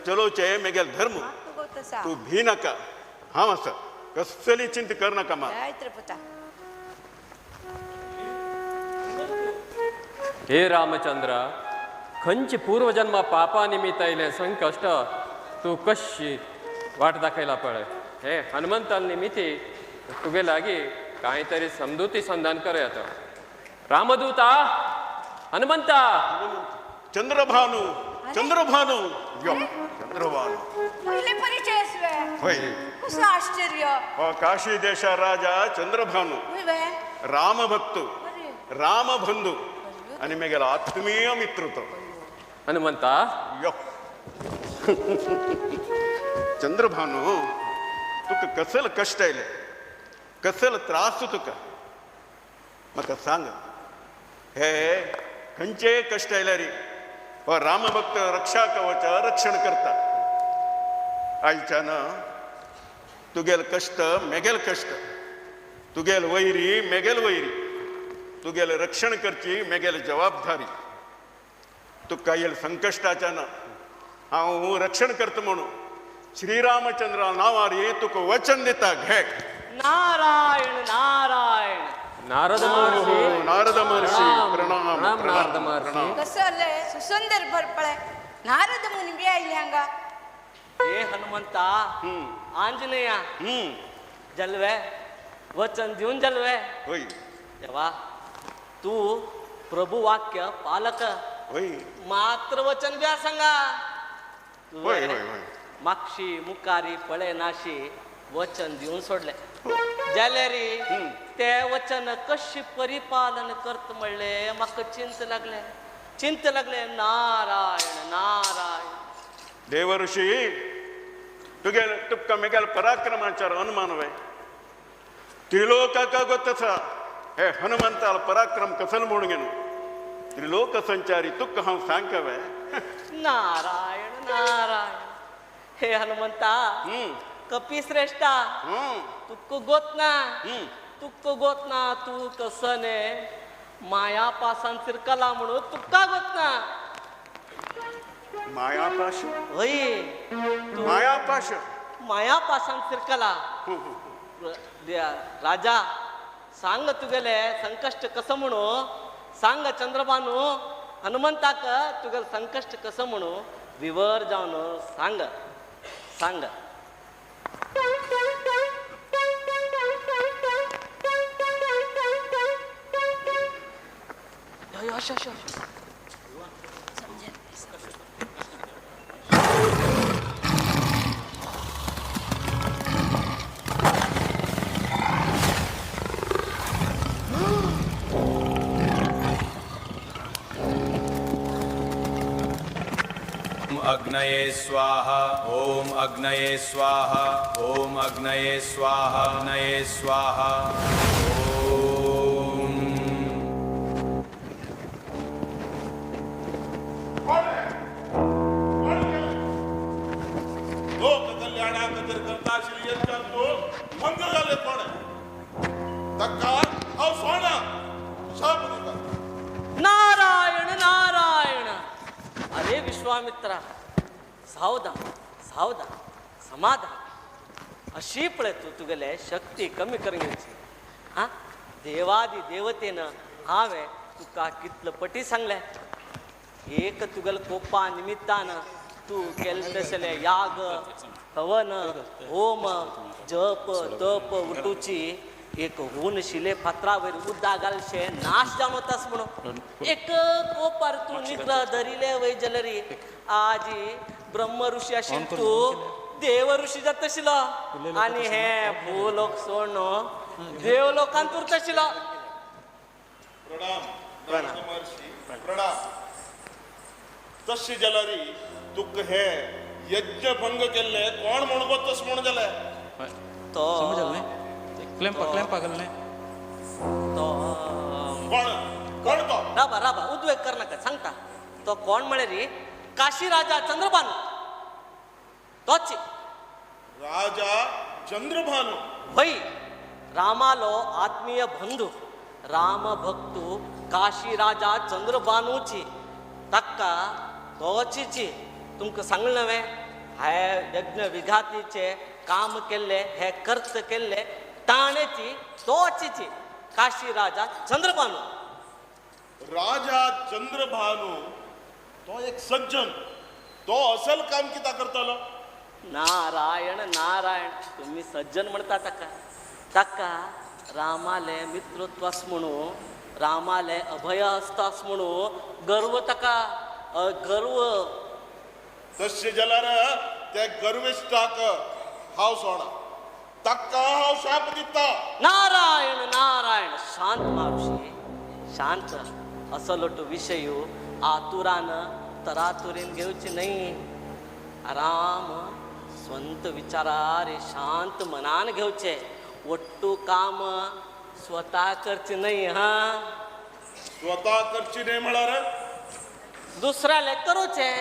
चलोवचें मेगेल धर्म, तूं भी नाका, हांव आसा, कसली चिंता करनाका मा। पुता। हे रामचंद्र, खंयचे पूर्वजन्मा पापा निमित्त आयलें संकश्ट तूं कशी वाट दाखयला पळय. हे हनुमंता निमित्ती तुगे लागीं कांय तरी समजुती संधान करयात. रामदूता, हनुमंता. चंद्रभानू, चंद्रभानू, यो चंद्रभानू. पहिले परिचय असवे. होय. कसं आश्चर्य. हो काशी देशा राजा चंद्रभानू, होय वे. रामभक्त, अरे. रामबंधू आणि मेगेला आत्मीय मित्र तो. हनुमंता. यो चंद्रभानू, तुका कसल कष्ट आयले, कसल त्रास तुका म्हाका सांग. हे खंयचेय कष्ट आयल्यार हो रामभक्त रक्षा कवच रक्षण करता. आयच्यान तुगेल कष्ट मेगेल कष्ट, तुगेल वैरी मेगेल वैरी, तुगेल रक्षण करची मेगेल जबाबदारी. तुका येल संकश्टाच्यान हांव रक्षण करता म्हणून श्रीरामचंद्र नांवार तुका वचन दिता. घे. नारायण नारायण. नारद महर्षी. नारद महर्षी, प्रणाम. प्रणाम नारद महर्षी. कसं आलंय सुसंदर भरपळे नारद मुनी बी आयले हांगा. हे हनुमंता, आंजनेया, जलवे वचन दिवन जलवे. होय. देवा, तू प्रभू वाक्य पालक. होय. मात्र वचन बी सांगा. होय होय होय. मागशी मुखारी पळे नाशी वचन दिवन सोडले जाल्यारी ते वचन कशी परिपालन करत म्हणले म्हाका चिंत लागले, चिंत लागले. नारायण नारायण. देवऋषी, तुगेल तुका मेगेल पराक्रमाचार अनुमान वय. त्रिलोकाक गोतसा हे हनुमंताल पराक्रम कसल म्हणून घेनु त्रिलोक संचारी तुका हांव सांगवे. नारायण नारायण. हे हनुमंता, कपी श्रेष्ठा, तुक्क गोत ना, तुक्क गोत ना, तू कसने माया पासान सिरकला म्हणून तुक्का गोत ना. मायापाश? होय. मायापाश. मायापासान सिरकला. राजा, सांग तुगेले संकश्ट कसं म्हणू सांग. चंद्रभानू हनुमंताक तुगेले संकश्ट कसं म्हणू विवर जावन सांग, सांग. अशें अशें अशें. अग्नये स्वाहा, ओम अग्नये स्वाहा, ओम अग्नये स्वाहा, अग्नये स्वाहा. ओम. लोक कल्याणाक जर करता आशिल्ली यज्ञान तूं भंग जाले कोण ताका हांव सोडना, शाप दिता. नारायण नारायण. अरे विश्वामित्रा, सावधान सावधान, समाधान. अशी पळय तूं तुगेले शक्ती कमी करून घेवची. हा देवादी देवतेन हांवें तुका कितलो पटी सांगलें. एक तुगेले कोपा निमित्तान तूं केले तसले याग, हवन, होम, जप, तप उठूची एक हून शिले फातरावयर उद्दा घालशे नाश जावन वतास म्हणून. एक कोपार तूं निग्रह धरिले वय जाल्यार आजी ब्रह्म ऋषी आशिल्लो तूं देव ऋषी जाताशिल्लो आनी हे भूलोक सोडून देवलोकांत उरताशिल्लो. प्रणाम नारद महर्षी, प्रणाम. तशें जाल्यार तुका हे यज्ञ भंग केल्ले कोण म्हणून तशें म्हणून जाले? तो क्लॅम्पा घालणे. तो कोण कोण तो? राबा राबा, उद्वेग करनाका, सांगता. तो कोण म्हळ्यार काशी राजा चंद्रभानू. तोच राजा चंद्रभानू. हय, रामालो आत्मीय बंधू, राम भक्तू काशी राजा चंद्रभानूची. ताका तोचीची तुमकां सांगलें न्हय, हे यज्ञ विघातीचे काम केल्ले, हे कर्त केल्ले ताणेची तोचीची काशी राजा चंद्रभानू. राजा चंद्रभानू तो एक सज्जन, तो असल काम कित्याक करतलो? नारायण नारायण, तुम्ही सज्जन म्हणता ताका. ताका रामाले मित्रत्वास म्हणू, रामाले अभय हस्तास म्हणू गर्व ताका, गर्व. तशें जाल्यार त्या गर्विश्टाक हांव सोडा, ताका हांव शाप दिता. नारायण नारायण, शांत मावशी शांत. असलो तो विशय आतुरान तरातुरीन घेवची न्हय. आराम स्वंत विचारार शांत मनान घेवचे. वट्टू काम स्वता करचे न्हय. हा, स्वता करची न्हय म्हळ्यार दुसऱ्याले करूचे.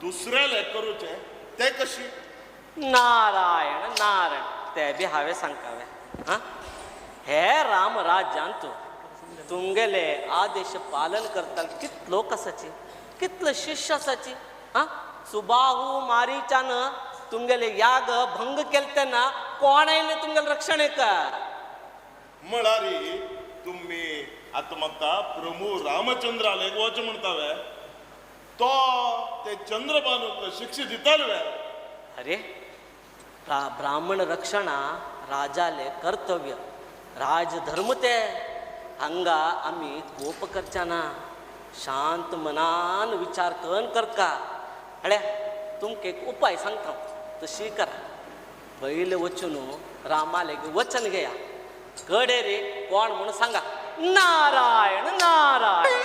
दुसऱ्याले करूचे ते कशी? नारायण नारायण, ते बी हांवें सांगकावे. हा, हे राम राज्यांत तुमगेले आदेश पालन करताले कितलो लोक आसाची, कितले शिष्य आसाची. हा, सुबाहू मारीचान तुमगेले याग भंग केले तेन्ना कोण आयले तुमगेले रक्षणेक? म्हळ्यार तुमी आतां म्हाका प्रभू रामचंद्राले वच म्हणटावे, तो ते चंद्रभानूक शिक्षा दिताले वे? अरे, ब्राह्मण रक्षणा राजाले कर्तव्य, राजधर्म ते. हांगा आमी कोप करच्या ना, शांत मनान विचार करून करका. अळे तुमकां एक उपाय सांगता, तशी करा. पयलें वचून रामाले वचन घेया, कडे रे कोण म्हणून सांगा. नारायण नारायण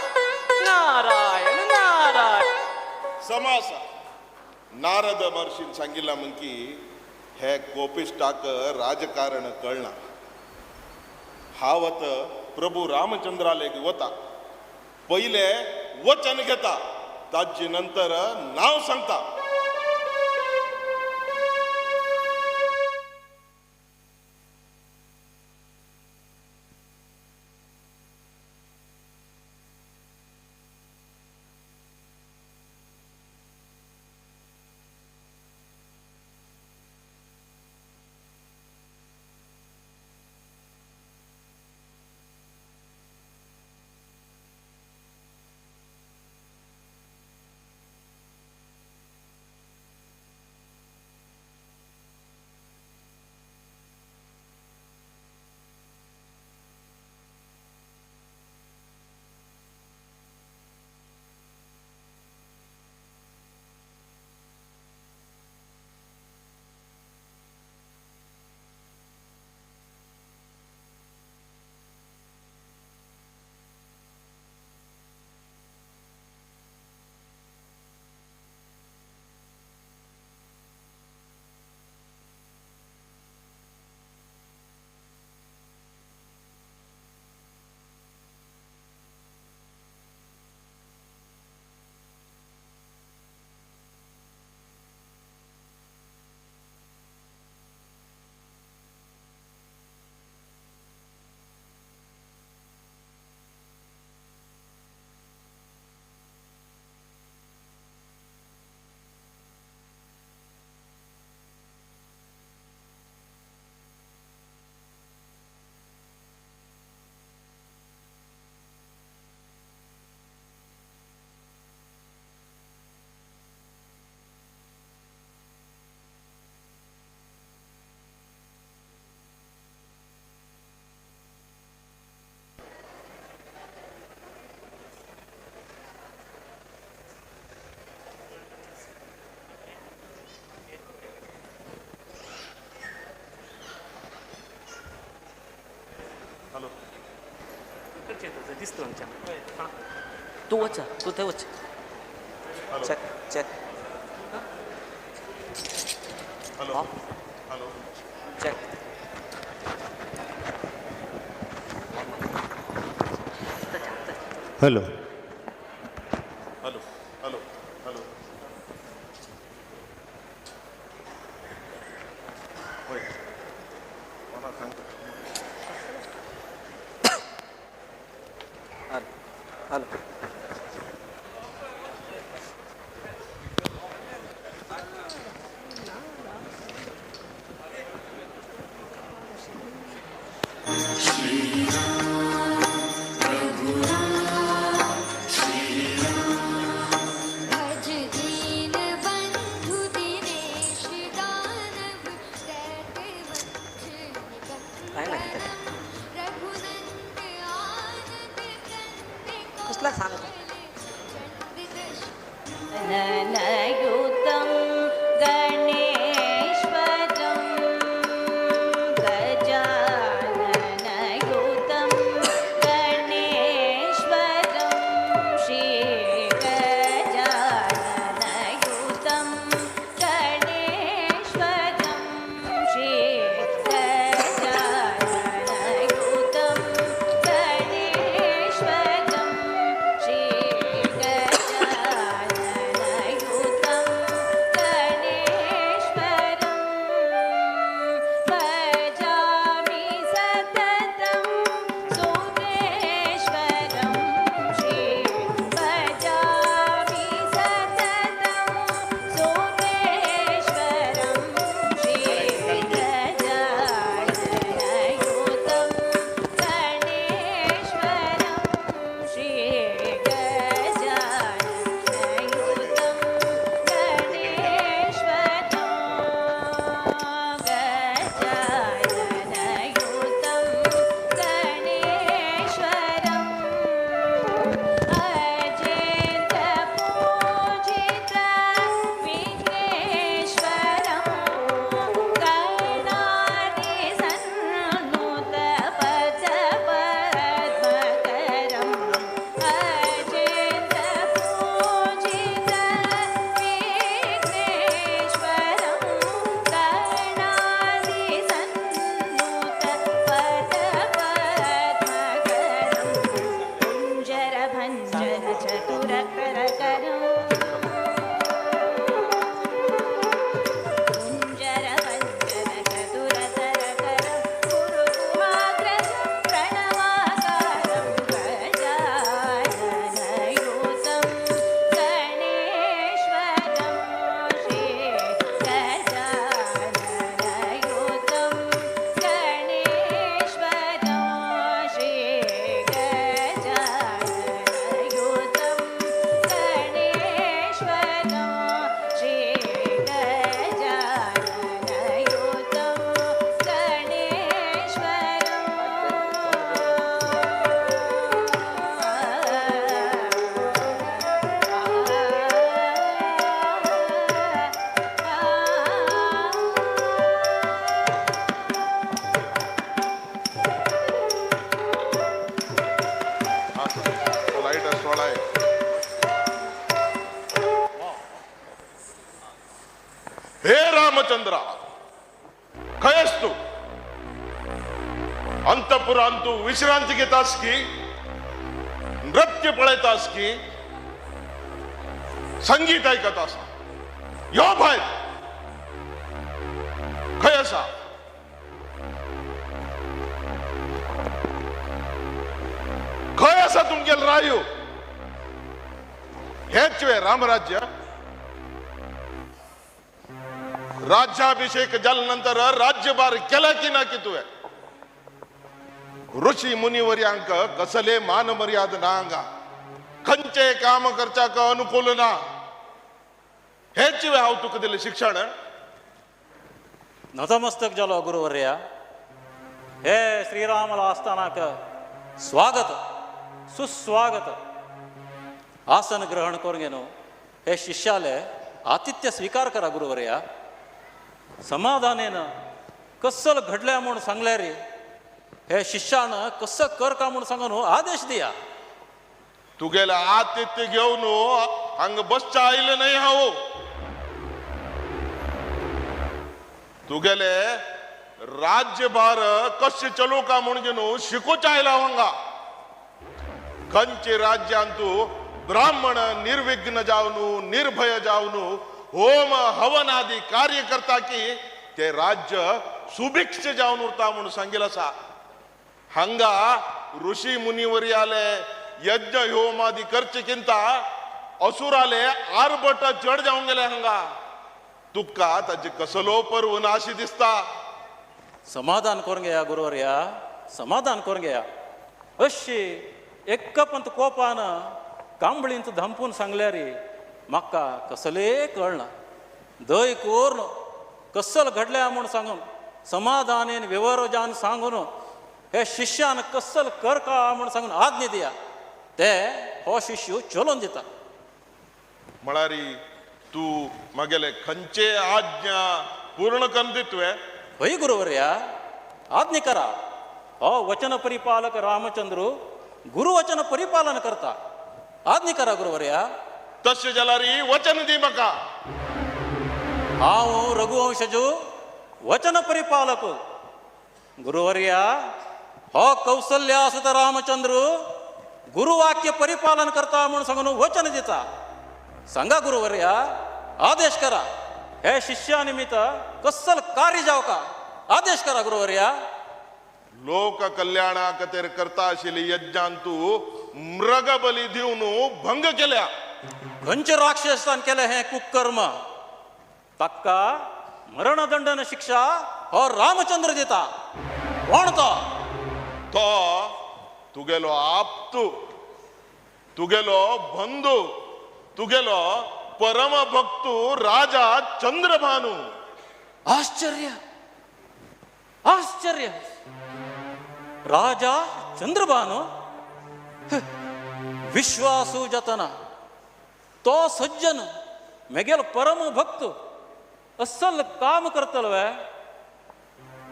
नारायण नारायण. समासा नारद महर्षीन सांगिल्ला म्हण की हे कोपिश्टाक राजकारण कळना. हांव आतां प्रभू रामचंद्राले वता, पयले वचन घेता, ताजे नंतर नांव सांगता. दिसतो आमच्या. तू वच, तू थंय वच. Check check. Hello hello check. Hello hello hello hello. होय कोणा सांगता? Hello. Shri Ram Raghuram. कसला सांग. ननयुतं गणेश्वरं गजाननयुतं गणेश्वरं श्री गजाननयुतं गणेश्वरं श्री गजाननयुतं गणेश्वरं श्री गजाननयुतं गणेश्वरं भजामि सततं सुरेश्वरं श्री भजामि सततं सुरेश्वरं श्री गजाननयुतं गणेश्वरं श्री गजाननयुतं गणेश्वरं गजाननयुतं गणेश्वरम् अजेन्द्र पूजित विघ्नेश्वरं गणादि सन्नुत पद पद्मकरम् अजेन्द्र पूजित विघ्नेश्वरं गणादि सन्नुत पद पद्मकरम् कुञ्जर भञ्जन चतुरकरकरम् कुञ्जर भञ्जन चतुरतरकरं कुरुकुमाग्रजं प्रणवाकारं गजाननयुतं गणेश्वरं श्री गजाननयुतं गणेश्वरं श्री गजाननयुतं गणेश्वरं श्री गजाननयुतं गणेश्वरम्. लाईट सोळा आहे. हे रामचंद्रा, खंय तू? अंतपुरान तू विश्रांती घेतास की नृत्य पळयतास की संगीत ऐकत आसा? यो भायर, खंय आसा? खंय आसा तुमगेल रायू? हेच वे रामराज्य? राज्याभिषेक जाले नंतर राज्यभार केला की ना की तुवें? ऋषी मुनिवर्यांक कसले मान मर्याद ना हांगा, खंयचे काम करच्याक अनुकूल ना. हेच वे हांव तुका दिलें शिक्षण? नतमस्तक जालो गुरुवर्या. हे श्रीरामला आस्थानाक स्वागत सुस्वागत. आसन ग्रहण करून घेनो हे शिष्याले आतिथ्य स्वीकार करा गुरुवर्या. समाधानेन कसल घडल्या म्हूण सांगल्यार हे शिष्यान कसं कर का म्हूण सांगून आदेश दिया. तुगेले आतिथ्य घेवन हांगा बसच्या आयलें न्हय हांव. तुगेले राज्यभार कशें चलोवका का म्हूण घेवन शिकोवच्या आयला हांव हांगा. खंयचे राज्यान तूं ब्राह्मण निर्विघ्न जावन निर्भय जावन होम हवन आदी कार्य करता की ते राज्य सुभिक्ष जावन उरता म्हूण सांगिल आसा. हांगा ऋषी मुनिवर्याले यज्ञ होम आदी करचे किंता असुराले आरबट चड जावन गेले हांगा. तुका ताजे कसलो पर्व नाशी दिसता. समाधान करून घेया गुरुवर्या, समाधान करून घेया. अशी एकपंत कोपान कांबळींत धांपून सांगल्यार म्हाका कसलें कळना. दय कोर्न कसल घडल्या म्हूण सांगून समाधानेन विवरजान सांगून हे शिष्यान कसल कर का म्हूण सांगून आज्ञा दिया. ते हो शिष्य चलोवन दिता. म्हळ्यार तूं म्हगेले खंयचे आज्ञा पूर्ण करून दितवे? हय गुरुवर्या, आज्ञा करा. हो वचन परिपालक रामचंद्र गुरुवचन परिपालन करता. आज्ञा करा गुरुवर्या. तशें जाल्यार वचन दी म्हाका. हांव रघुवंशजू वचन परिपालक. गुरुवर्या, हो कौसल्यासुत रामचंद्र गुरुवाक्य परिपालन करता म्हूण सांगून वचन दिता. सांगा गुरुवर्या, आदेश करा. हे शिष्या निमित्त कसल कार्य जावका आदेश करा गुरुवर्या. लोक कल्याणा खातीर करता आशिल्ली यज्ञान तूं मृग बली दिवन भंग केल्या. खंयचे राक्षसान केलें हें कुकर्म? ताका मरणदंडन शिक्षा हो रामचंद्र दिता. कोण तो? तो तुगेलो आप्तू, तुगेलो बंधू, तुगेलो परम भक्तू राजा चंद्रभानू. आश्चर्य, आश्चर्य. राजा चंद्रभानू विश्वासू जातना तो सज्जन मेगेलो परम भक्त असल काम करतलो वे?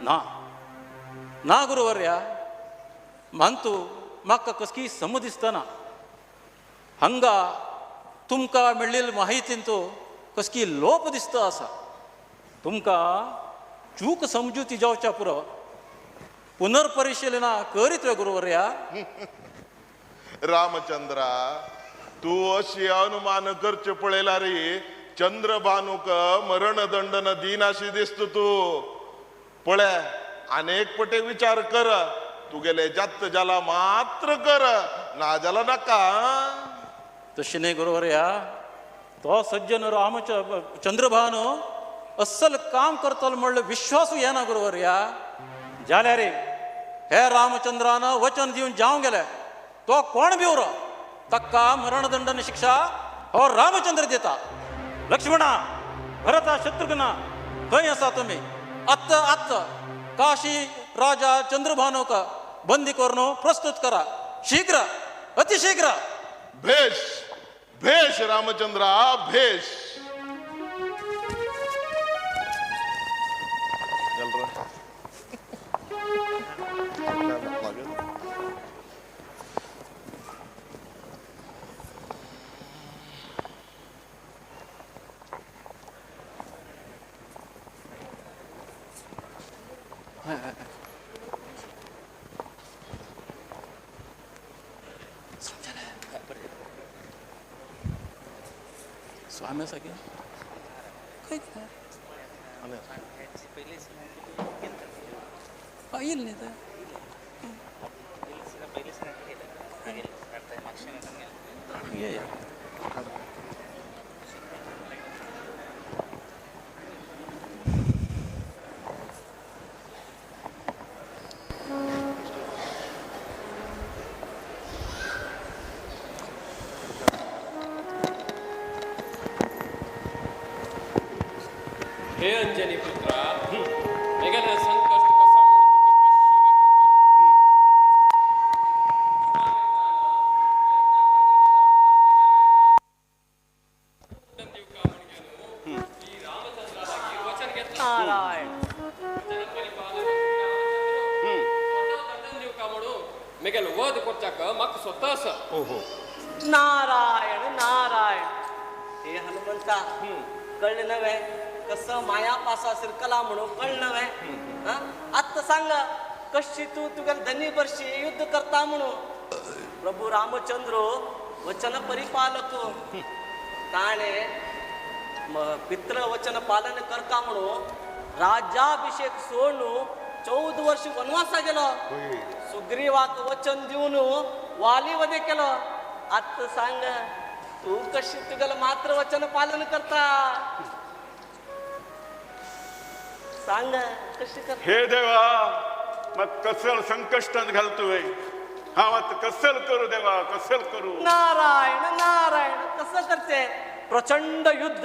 ना ना गुरुवर्या, मानतू म्हाका कसकी सम दिसतना. हांगा तुमकां मेळिल्ले माहितींतू कसकी लोप दिसता आसा. तुमकां चूक समजुती जावच्या पुरो पुनर्परिशीलना करीत वे गुरुवर्या? रामचंद्रा, तूं अशी अनुमान करचे पळयला रे चंद्रभानूक मरणदंडन दिनाशी दिसता तूं. पळय, अनेक पटे विचार कर. तुगेले जात जाला मात्र कर, ना जाला नाका. तशें न्ही गुरुवर्या, तो सज्जन रामच चंद्रभानू अस्सल काम करतलो म्हणल्यार विश्वासू येना गुरुवर्या. जाल्यार हे रामचंद्रान वचन दिवन जावं गेले तो कोण बी उरो ताका मरणदंडन शिक्षा हो रामचंद्र दिता. लक्ष्मणा, भरता, शत्रुघ्ना, खंय आसा तुमी? आत्त आत्त काशी राजा चंद्रभानूक बंदी करून प्रस्तुत करा. शीघ्र, अतिशीघ्र. भेष भेष रामचंद्रा, भेष. स्वामी आसा की खंय येयल न्ही तें. ये हे अंजनी पुत्रा, मेगेले संकश्ट कसा म्हूण तुका कशी व्यक्त करूं? वचन घेतला. नारायण. दंडन दिवका म्हणून मेगेलो वध करच्याक म्हाका स्वता आसा. नारायण नारायण. हे हनुमंता, कळ्ळें नव्हे कसं माया पासा शिरकला म्हणून कळलं नव्हे? आत्ता सांग कशी तू तुगेले धनी बरशी युद्ध करता म्हणून. प्रभू रामचंद्र वचन परिपालक, ताणे पितृवचन पालन करता म्हणून राज्याभिषेक सोडून 14 वर्ष वनवासा गेलो. सुग्रीवाक वचन दिवन वाली वधे केलो. आत्ता सांग तू कशी तुगेलं मात्र वचन पालन करता? सांग कशी करता? हे देवा, मग कसल संकष्टात घालतोय. हांव आतां कसल करू देवा, कसल करू? नारायण नारायण. कसं करते? प्रचंड युद्ध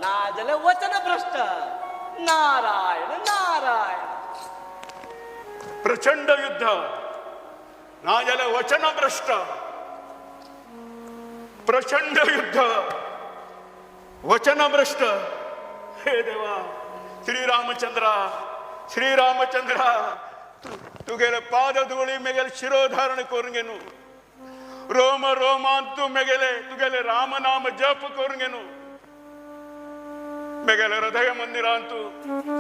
ना जाल्यार वचन भ्रष्ट. नारायण नारायण. प्रचंड युद्ध ना जाल्यार वचन भ्रष्ट. प्रचंड युद्ध, वचनभ्रष्ट. हे देवा श्रीरामचंद्रा, श्रीरामचंद्रा, तुगेले पादधूळी मेगेले शिरोधारण करून घेनु, रोम रोमांतु मेगेले तुगेले रामनाम जप करून घेनु, मेगेले हृदय मंदिरांतु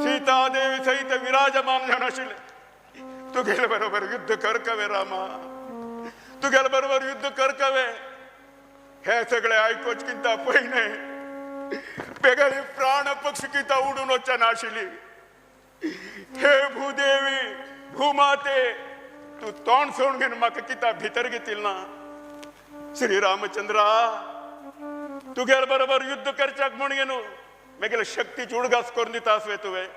सीतादेवी सहित विराजमान जावन आशिल्ले तुगेले बरोबर युद्ध करकवे रामा, तुगेले बरोबर युद्ध करकवे. हे सगळे आयकोच किंता पयने मेगेले प्राण पक्षी किता उडून वचना नाशिल्ली. हे भूदेवी भूमाते, तू तोंड सोडून घेवन म्हाका किता भितर घेतील ना. श्रीरामचंद्रा, तुगेले बरोबर युद्ध करच्याक म्हूण घेनु मेगेले शक्तीची उडगास करून दिता आसवे तुवें.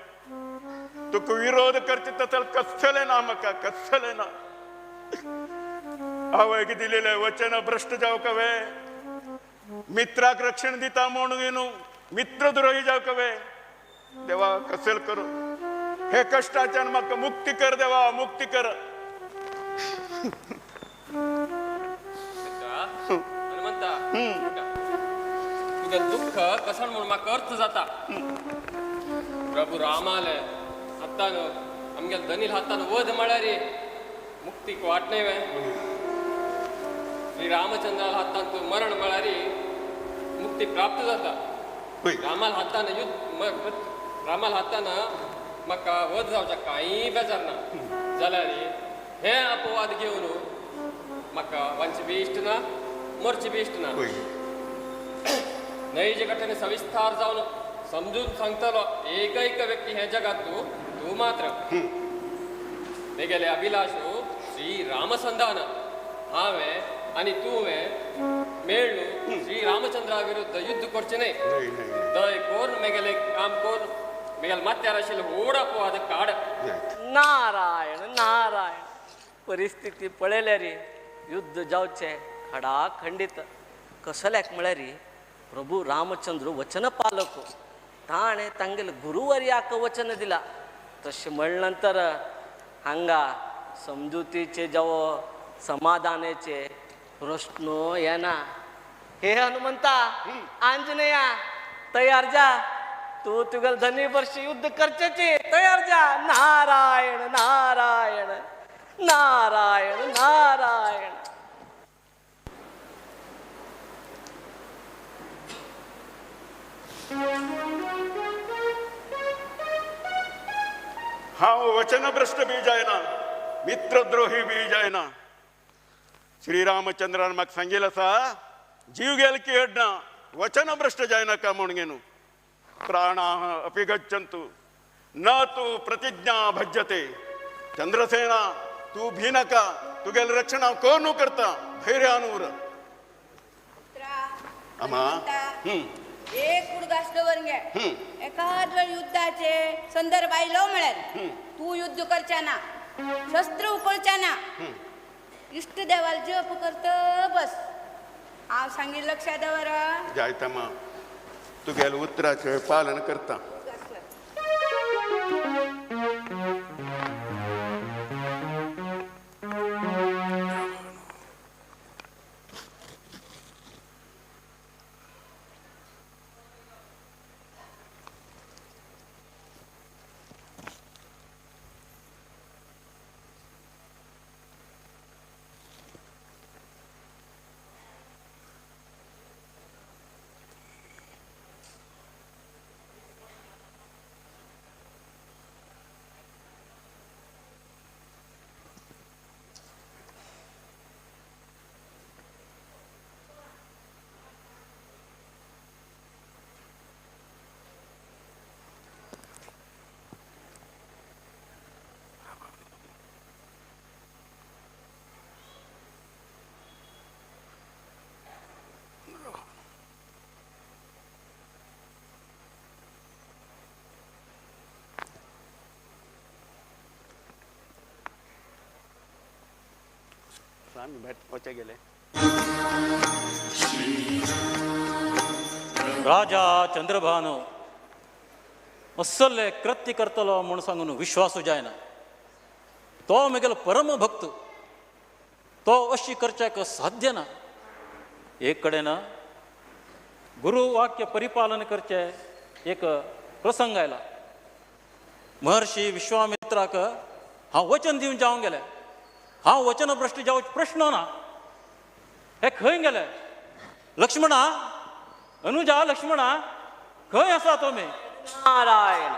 तुका विरोध करचे तसले कसले ना म्हाका, कसले ना. आवयक दिलेले वचन भ्रष्ट जावकवे, मित्राक रक्षण दिता म्हणून घेनु मित्र द्रोही जावकवे. देवा कसेल करू हे कष्टाच्यान म्हाका मुक्ती कर देवा, मुक्ती कर. हनुमंता, तुगे दुःख कसन म्हूण म्हाका अर्थ जाता. प्रभू रामाले हातान आमगेले धनील हातान वध म्हळ्यार मुक्तीक वाट न्हय वे. श्री रामचंद्राल हातान तूं मरण म्हळ्यार मुक्ती प्राप्त जाता. रामाल हातान युद्ध, रामाल हातान म्हाका वध जावच्या कांय बेजार ना जाल्यार हे अपवाद घेवन म्हाका वांची बी इश्ट ना, मरची बी इश्ट ना. नैज घटने सविस्तार जावन समजून सांगतलो एकैक व्यक्ती हे जगात तूं तूं मात्र. मेगेले अभिलाषू श्री रामसंधान हांवें आनी तुवें मेळ्ळू श्री रामचंद्रा विरुद्ध युद्ध करचें न्हय. दय कोरून मेगेले काम कोरून मेगेले माथ्यार आशिल्ले व्हड अपवाद काड. नारायण नारायण. परिस्थिती पळयल्यार युद्ध जावचें खडाखंडीत. कसल्याक म्हळ्यार प्रभू रामचंद्र वचन पालक, ताणें तांगेले गुरुवर्याक वचन दिला. तशें म्हणले नंतर हांगा समजुतीचे जावं समाधानाचे प्रश्न येना. हे हनुमंता, आंजनेया, तयार जा, तूं तुगेले धनी वर्षी युद्ध करचेची, तयार जा. नारायण नारायण नारायण नारायण. हांव वचनभ्रष्ट बी जायना, मित्रद्रोही बी जायना. श्रीरामचंद्रान म्हाका सांगिल्लें आसा, जीव गेल की अडना, वचनभ्रष्ट जायनाका म्हूण घेनु. प्राणाः अपि गच्छन्तु न तु प्रतिज्ञा भज्यते. चंद्रसेना, तूं भिनाका, तुगेलें रक्षण हांव कोणू करता, धैर्यान उर. आमा एक उडगास दवर गे, एकाद वेळ युद्धाचे संदर्भ आयलो म्हळ्यार तूं युद्ध करच्या ना, शस्त्र उकळच्या ना, इश्ट देवाल जप करत बस. हांव सांगी लक्षात दवर. जायता मा, तुगेले उतराचें पालन करता. आमी भायर वचे गेले. राजा चंद्रभानु असले कृत्य करतलो म्हूण सांगून विश्वासू जायना. तो म्हगेलो परम भक्त, तो अशी करच्याक साध्य ना. एक कडेन गुरुवाक्य परिपालन करचे एक प्रसंग आयला. महर्षी विश्वामित्राक हांव वचन दिवन जावंक गेले, हांव वचन भ्रश्ट जावचो प्रश्न ना. हे खंय गेले लक्ष्मणा, अनुजा लक्ष्मणा, खंय आसा तुमी? नारायण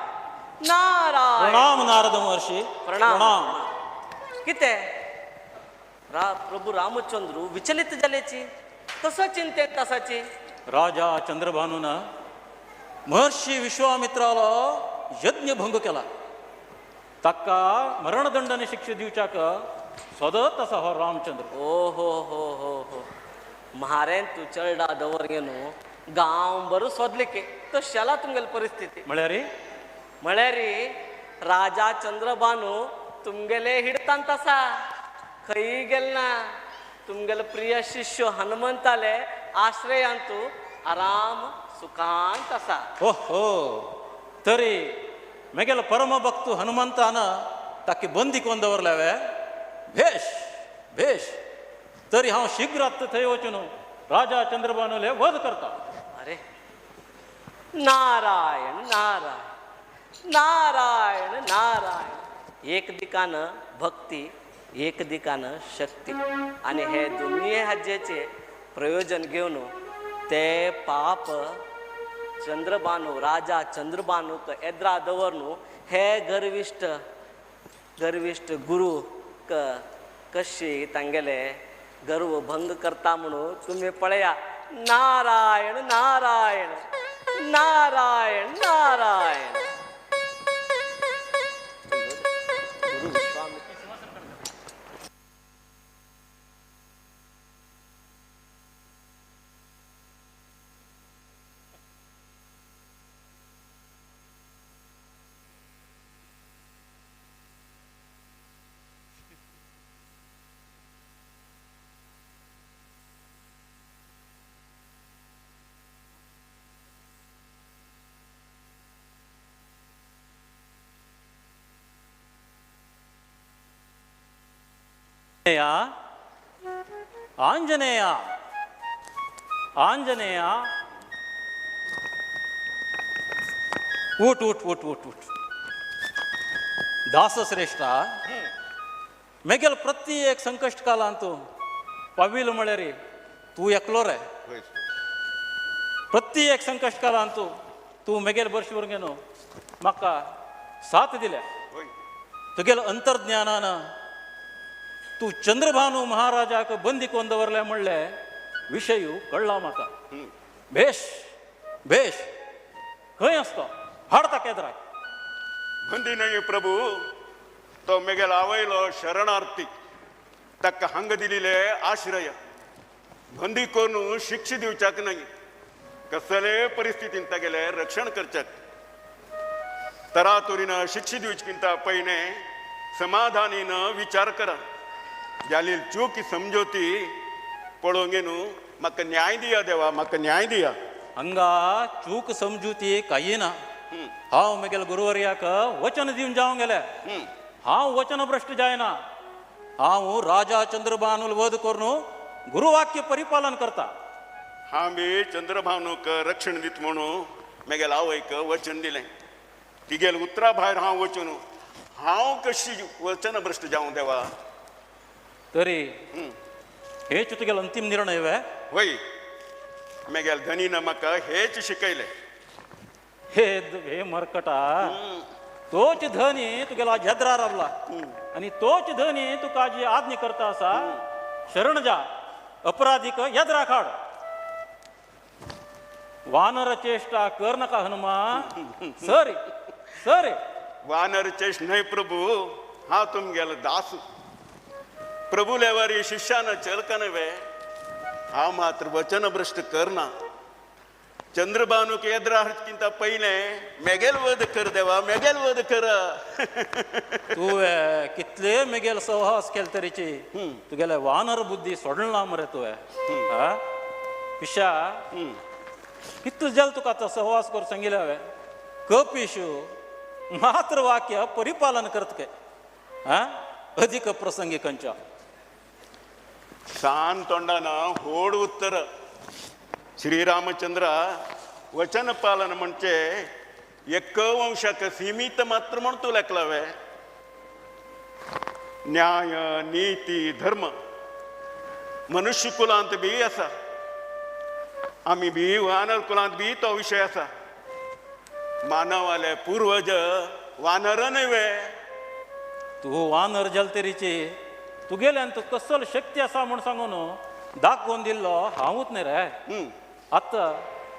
नारायण. प्रणाम नारद महर्षी. प्रणाम. कितें प्रभू रामचंद्र विचलित जाल्याची कसो चिंतेत आसाची? राजा चंद्रभानून महर्षी विश्वामित्रालो यज्ञ भंग केला, ताका मरणदंडने शिक्षा दिवच्याक सदत आसा हो रामचंद्र. ओ हो हो हो हो, म्हारेन तूं चलडा दवर न्हू गांव बरो सोदले के तो शेला तुमगेली परिस्थिती. म्हळ्यार म्हळ्यार राजा चंद्रभानू तुमगेले हिडतांत आसा, खंय गेल ना. तुमगेले प्रिय शिष्य हनुमंताले आश्रयान तूं आराम सुखांत आसा. ओहो, तरी मेगेलो परम भक्त हनुमंतान ताकी बंदी कोण दवरल्या. भेश भेश, तरी हांव शीघ्रात थंय वचून राजा चंद्रभानुले वध करता. अरे नारायण नारायण नारायण नारायण. एक दिकान भक्ती, एक दिकान शक्ती, आनी हे दोनूय हाजेचे प्रयोजन घेवन ते पाप चंद्रभानू राजा चंद्रभानूक एद्रा दवरनु हे गर्विश्ट गर्विश्ट गुरु कशी तांगेले गर्व भंग करता म्हणून तुमी पळया. नारायण नारायण नारायण नारायण. गुरु विश्वामित्र. आंजनेय आंजनेय, उठ उठ उठ उठ उठ. दासश्रेष्ठ, मेगेल प्रति एक संकश्ट कालांत पाविल म्हळ्यार तूं एकलो रे. प्रति एक संकश्ट कालांत तूं मेगेल बर्श न्हू म्हाका साथ दिल्या. तुगेल अंतर्ज्ञानान तूं चंद्रभानू महाराजाक बंदी कोण दवरले म्हणले विशय कळ्ळा म्हाका. भेश भेश, खंय आसतो हाड ताका येद्राक. बंदी न्हय प्रभू, तो मेगेल आवयलो शरणार्थी, ताका हांग दिलेले आश्रय. बंदी करून शिक्षा दिवच्याक न्हय, कसले परिस्थितीन तागेले रक्षण करच्याक. तरातुरीन शिक्षा दिवचकिंता पयने समाधानीन विचार करा. जाली चूक समजोती पळोवंक न्हू म्हाका न्याय दिया देवा, म्हाका न्याय दिया. हांगा चूक समजुती कांय ना. हांव म्हगेल्या गुरुवर्याक वचन दिवन जावंक गेले, हांव वचन भ्रश्ट जायना. हांव राजा चंद्रभानूल वध करून गुरुवाक्य परिपालन करता. हांव बी चंद्रभानूक रक्षण दित म्हणून म्हगेल्या आवयक वचन दिलें. तिगेल उतरा भायर हांव वचून हांव कशी वचन भ्रश्ट जावं देवा? तरी हेच तुगेलो अंतीम निर्णय वे? वय, मेगेल धनीन म्हाका हेच शिकयलें. हे हे मरकटा, तोच धनी तुगेलो जेद्रा रावला आनी तोच धनी तुका जी आज्ञा करता आसा, शरण जा, अपराधीक येद्रा काड. वानर चेष्टा कर नाका हनुमा. सरी सरी, वानर चेष्ट न्हय प्रभू, हांव तुमगेलो दास. प्रभुलेवारी शिष्यान चलकन वे, हांव मात्र वचन भ्रश्ट करना. चंद्रभानूक येद्रा हाडकिंत पयलें मेगेल वध कर देवा, मेगेल वध कर. तुवें कितले मेगेल सहवास केले तरीची तुगेले वानर बुद्धी सोडना मरे तुवें. पिशा, कितलो जाल तुका आतां सहवास कर सांगिल्लें हांवें. कपिशू मात्र वाक्य परिपालन करत के अधिक प्रसंगी खंयच्या सान तोंडान होड उत्तर. श्रीरामचंद्र वचन पालन म्हणजे एक वंशाक सीमित मात्र म्हण तूं लेखलावे. न्याय नीती धर्म मनुष्य कुलांत बी आसा, आमी बी वानर कुलांत बी तो विशय आसा. मानवाले पूर्वज वानर न्हय वे? तूं वानर जलतेरीची तुगेल्यान तूं कसल शक्ती आसा म्हूण सांगून दाखोवन दिल्लो हांवूच न्ही रे. आतां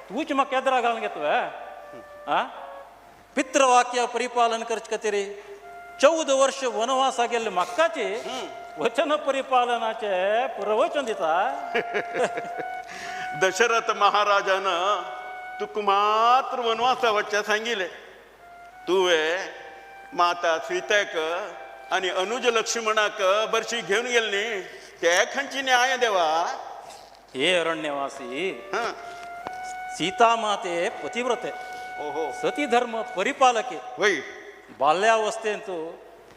तूंच म्हाका केदरा घालून घेतवे आ? पितृवाक्य परिपालन करचे खातीर 14 वर्ष वनवासा गेल्ले म्हाकाचे वचन परिपालनाचे प्रवचन दिता. दशरथ महाराजान तुका मात्र वनवासा वचचें सांगिल्लें. तुवें माता सीतेक आनी अनुज लक्ष्मणाक बरशी घेवन गेली न्ही, ते खंयची न्याय देवा? हे अरण्यवासी, सीता माते पतिव्रते, सती धर्म परिपालके. वय बाल्यावस्थेंत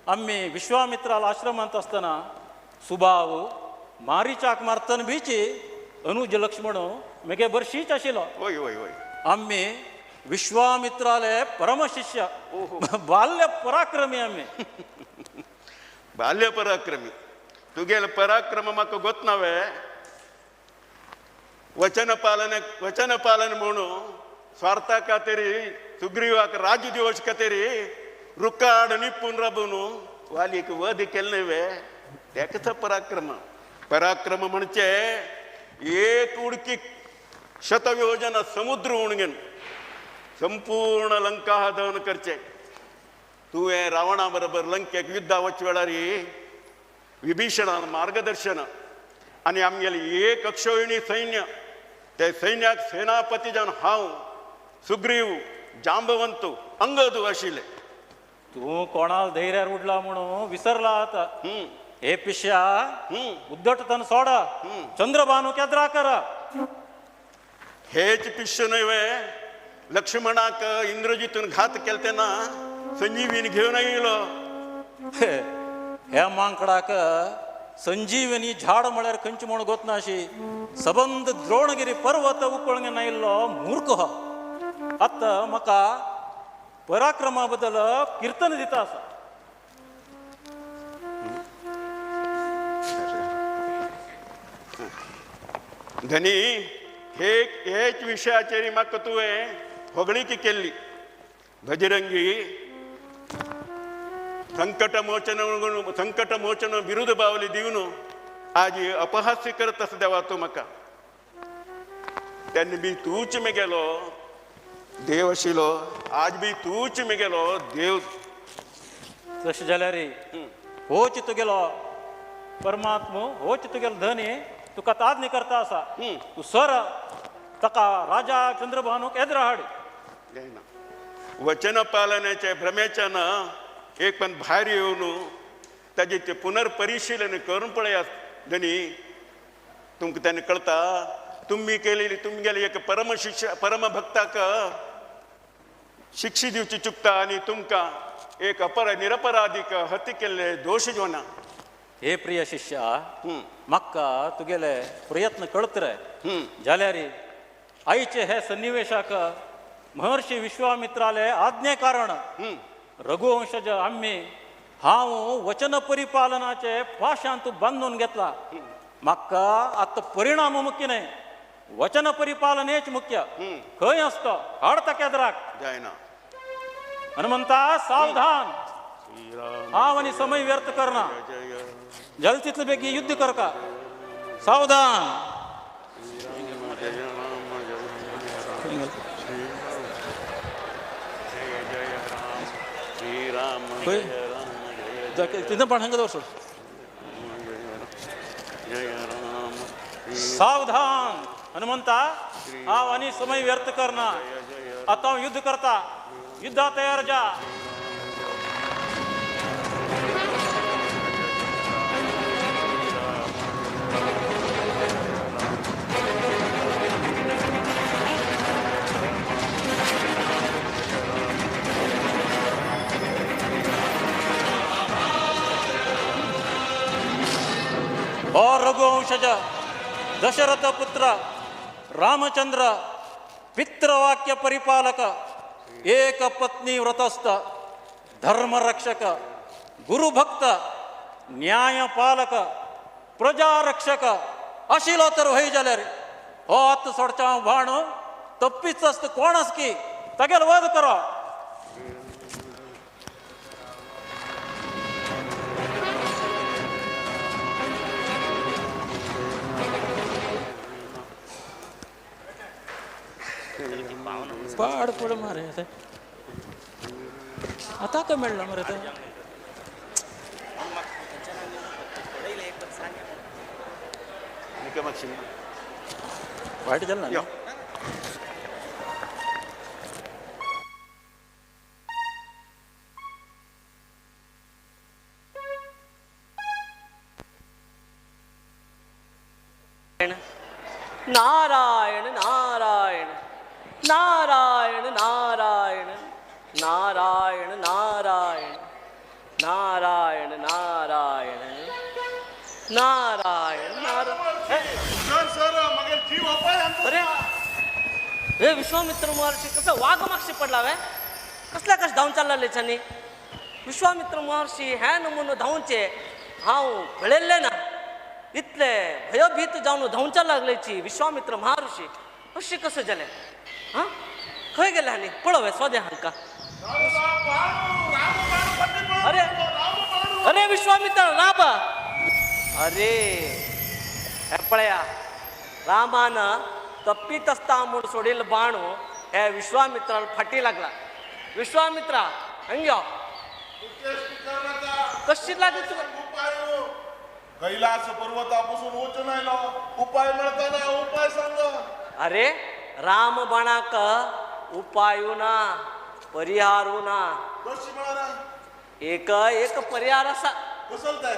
आमी विश्वामित्राल आश्रमांत आसतना सुबाव मारीचाक मारतन बीची अनुज लक्ष्मण मेगे बरशीच आशिल्लो. वय वय वय आमी विश्वामित्राले परमशिष्य, बाल्य पराक्रमी. आमी बाल्य पराक्रमी. तुगेले पराक्रम म्हाका गोत नावे. वचन पालन वचन पालन म्हणून स्वार्था खातीर सुग्रीवाक राज्य दिवचे खातीर रुकाड निपून राबून वालीक वध केलें न्हय वे? तेकाच पराक्रम. पराक्रम म्हणजे एक उडकी शतयोजन समुद्र उणगेन संपूर्ण लंका दहन करचे. तुवें रावणा बरोबर लंकेक युद्धा वच वेळार विभीषणान मार्गदर्शन आनी आमगेले एक अक्षोहिणी सैन्य, ते सैन्याक सेनापती जावन हांव सुग्रीव जांबवंत अंगद आशिल्ले. तूं कोणाल धैर्यार उडला म्हणून विसरला आतां. हे पिश्या, उद्दटतन सोडा, चंद्रभानू केद्रा करा. हेच पिश्य न्हय वे लक्ष्मणाक इंद्रजितून घात केले तेन्ना संजीवीन घेवन येयलो. ह्या मांकडाक संजीवनी झाड म्हळ्यार खंयची म्हूण गोत नाशी सबंद द्रोणगिरी पर्वत उकळून आयिल्लो मूर्ख हो. आतां म्हाका पराक्रमा बद्दल कीर्तन दिता आसा. धनी, हे हेच विशयाचेर म्हाका तुवें होगळीकी केल्ली. बजरंगी संकट मोचन संकट मोचन विरुद्ध बावली दिवन आज अपहास्य करत आसा देवा तूं म्हाका. तेन्ना बी तूंच मेगेलो देव आशिल्लो, आज बी तूंच मेगेलो देव. तशें जाल्यार होच तुगेलो परमात्मा, होच तुगेलो धनी तुका ताज्ञ करता आसा. तूं सर ताका राजा चंद्रभानूक एदरा हाड. वचन पालनाचे भ्रमेच्यान एक पण भायर येवन ताजें तें पुनर्परिशीलन करून पळयात धनी. तुमकां तेन्ना कळटा तुमी केलेली तुमगेले एक परमशिष्य परमभक्ताक शिक्षा दिवची चुकता आनी तुमकां एक अपरा निरपराधीक हत्या केल्ले दोश जावना. हे प्रिय शिष्या, म्हाका तुगेले प्रयत्न कळत रे. जाल्यार आयचे हे सन्निवेशाक महर्षी विश्वामित्राले आज्ञे कारण रघुवंशज आमी हांव वचन परिपालनाचे पाशांत बांदून घेतला. म्हाका आतां परिणाम मुख्य न्हय, वचन परिपालनेच मुख्य. खंय आसता हाडता केद्राक जायना. हनुमंता सावधान, हांव आनी समय व्यर्थ करना. जल तितले बेगी युद्ध करका. सावधान. सावधान हनुमंता, हांव आनी समय व्यर्थ करना. आतां हांव युद्ध करता. युद्धा तयार जा. ओ रघुवंशज दशरथ पुत्र, रामचंद्र पितृवाक्य परिपालक, एक पत्नी व्रतस्थ, धर्मरक्षक, गुरुभक्त, न्यायपालक, प्रजारक्षक आशिल्लो तर व्हय जाल्यार हो आतां सोडच्या बाण तप्पीच आसता कोण आस की तागेलो वध करो. पाड पड मारे आतां खंय मेळ्ळा मरे तें. वायट जालें ना. नारायण नारायण नारायण नारायण नारायण नारायण नारायण नारायण नारायण नारायण. अरे हे विश्वामित्र महर्षी कसं वाघ मागशी पडला वे, कसल्या कश धांवन चालला लेच्यानी. विश्वामित्र महर्षी हे नमुनो धांवचे हांव पळयल्लें ना, इतले भयभीत जावन धांवच्या लागल्याची विश्वामित्र महर्षी अशें कसं जालें. हां खंय गेले आनी पळोवया सोद्या हांकां. अरे अरे विश्वामित्र राम, अरे हे पळया रामान तप्पीत आसता म्हूण सोडिल्लो बाणू हे विश्वामित्रान फाटी लागला. विश्वामित्रा हांगा यो, कशी लागली तुका. कैलास पर्वतापासून वचून आयलो, उपाय मेळटा ना, उपाय सांग. अरे राम बाणाक उपायू ना, परिहारू ना. कशी मेळना? एक एक परिहार आसा. कसल ते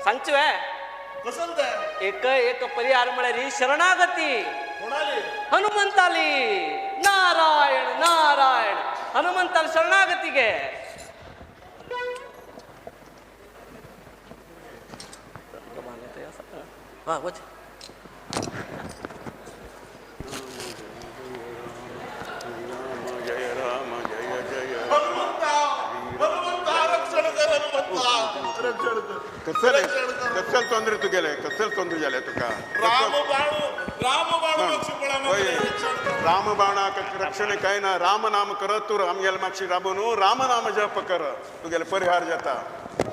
सांगचे वे, कसल ते? एक एक परिहार म्हळ्यार शरणागती. कोणाली? हनुमंताली. नारायण नारायण हनुमंताली शरणागती गे. हा वच. जय राम जय जय हनुमंता, हनुमंता रक्षण कर, हनुमंता रक्षण कर. कसले कसले ತೊಂದರೆ तुगेले, कसले ತೊಂದರೆ जाले तुका. राम बाणू, राम बाणू राम बाणाक रक्षण काय ना, राम नाम करत तूं आमगेले मागशी राबून राम नाम जप कर, तुगेले परिहार जाता.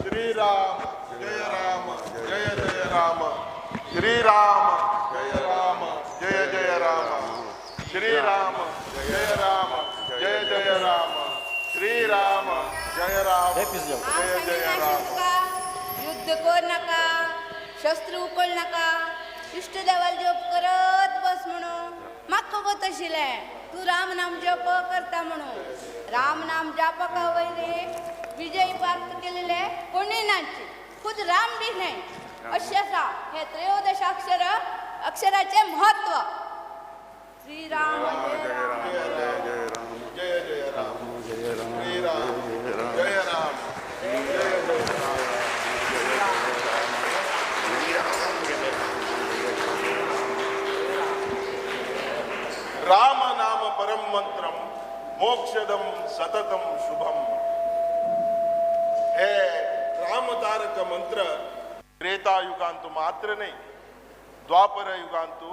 श्री राम जय राम जय जय राम, श्री राम जय राम जय जय राम, श्री राम जय राम जय जय राम, श्री राम जय राम जय जय राम. युद्ध कर नाका, शस्त्र उकळ नाका, इश्ट देवाल जप करत बस म्हणून म्हाका खबर आशिल्लें तूं राम नाम जप करता म्हणून. राम नाम जापका वयले विजय प्राप्त केलेले कोणी नाची, खुद राम बी न्हय. अशें आसा हे त्रयोदश अक्षर अक्षराचें म्हत्व. श्री राम जय राम जय जय राम श्री राम जय राम जय जय राम. राम नाम परम मंत्रम मोक्षदम सततम शुभम. हे रामतारक मंत्र त्रेतायुगांतु मात्र नाही, द्वापर युगांतु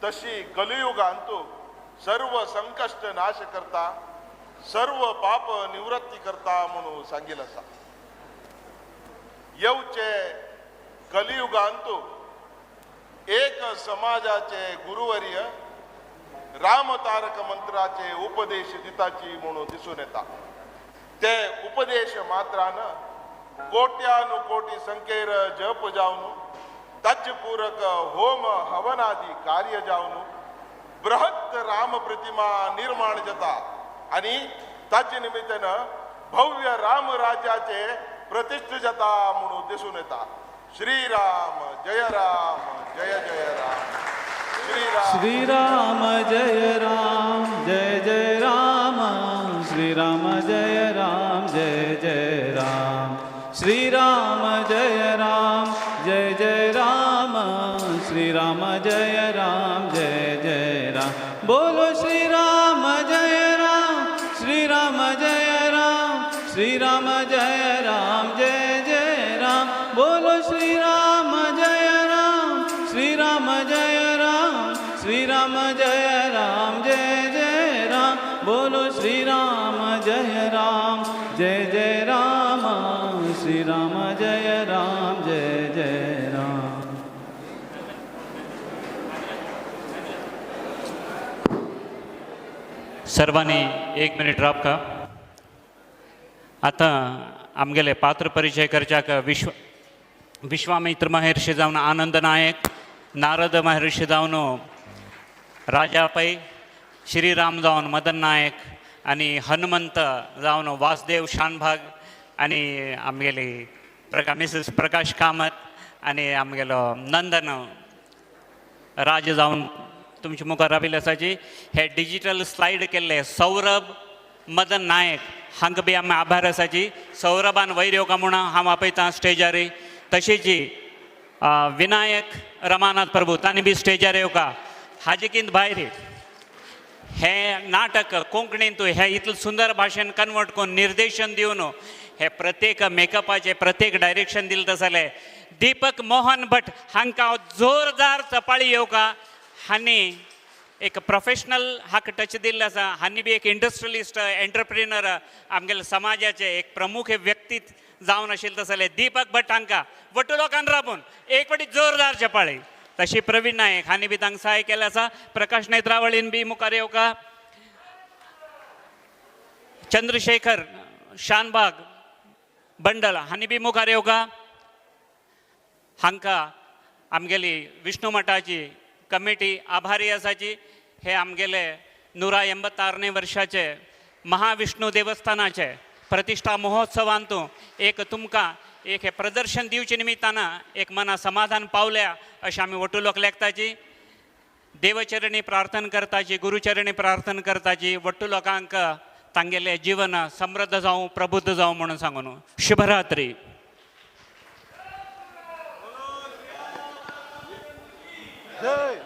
तशी कलियुगांतु सर्व संकष्ट नाश करता, सर्व पाप निवृत्ती करता म्हणून सांगिल आसा. येवचे कलियुगांतु एक समाजाचे गुरुवर्य रामतारक मंत्राचे उपदेश दिताची म्हणून दिसून येता. ते उपदेश मात्रान कोट्यानुकोटी संख्येर जप जावन तज्पूरक होम हवनादी कार्य जावन बृहत् राम प्रतिमा निर्माण जाता आणि ताचे निमित्तान भव्य राम राज्याचे प्रतिष्ठा जाता म्हणून दिसून येता. श्रीराम जय राम जय जय राम, श्री राम जय राम जय जय राम, श्री राम जय राम जय जय राम, श्री राम जय राम जय जय राम, श्री राम जय राम जय जय राम। बोलो श्री राम जय राम, श्री राम जय राम, श्री राम जय राम जय जय राम। बोलो श्री राम जय राम, श्री राम जय राम, श्री राम जय राम जय जय राम। बोलो श्री राम जय राम जय जय राम, श्री राम जय राम जय जय राम। सर्वांनी एक मिनिट राबका। आतां आमगेले पात्र परिचय करच्याक विश्वामित्र महर्षी जावन आनंद नायक, नारद महर्षी जावन राजा पै, श्रीराम जावन मदन नायक आनी हनुमंत जावन वासदेव शानभाग आनी आमगेली मिसेस प्रकाश कामत आनी आमगेलो नंदन राज जावन तुमच्या मुखार राविल्ले आसाची। हे डिजिटल स्लायड केल्ले सौरभ मदन नायक हांकां बी आमी आभार आसाची। सौरभान वयर येवका म्हूण हांव आपयतां स्टेजार। तशेंच विनायक रमानाथ प्रभू तांणी बी स्टेजार येवका। हाजे भायर हें नाटक कोंकणींत हें इतलें सुंदर भाशेन कन्वर्ट करून निर्देशन दिवन हे प्रत्येक मेकअपाचें प्रत्येक डायरेक्शन दिलें जाल्यार दीपक मोहन भट हांकां जोरदार चपाळी येवका। हांणी एक प्रोफेशनल हाका टच दिल्लें आसा। हांणी बी एक इंडस्ट्रियलिस्ट एंटरप्रिनर आमगेले समाजाचे एक प्रमुख व्यक्ती जावन आशिल्ले तसले दीपक भट हांकां वट्टू लोकान राबून एक फावटी जोरदार चपाळी। तशी प्रवीण नायक हांणी बी तांकां सहाय केलें आसा। प्रकाश नेत्रावळीन बी मुखार येवका। चंद्रशेखर शानबाग बंडल हांणी बी मुखार येवका। हांकां आमगेली विष्णू मठाची कमिटी आभारी आसाची। हे आमगेले 186 वर्षाचे महाविष्णू देवस्थानाचे प्रतिष्ठा महोत्सवांतू एक तुमकां एक हे प्रदर्शन दिवचे निमित्तान एक मना समाधान पावल्या अशें आमी वटू लोक लेखताची। देवचरणी प्रार्थना करताची, गुरुचरणी प्रार्थना करताची, वट्टू लोकांक तांगेलें जीवन समृद्ध जावं, प्रबुद्ध जावं म्हणून सांगून शुभरात्री। जय।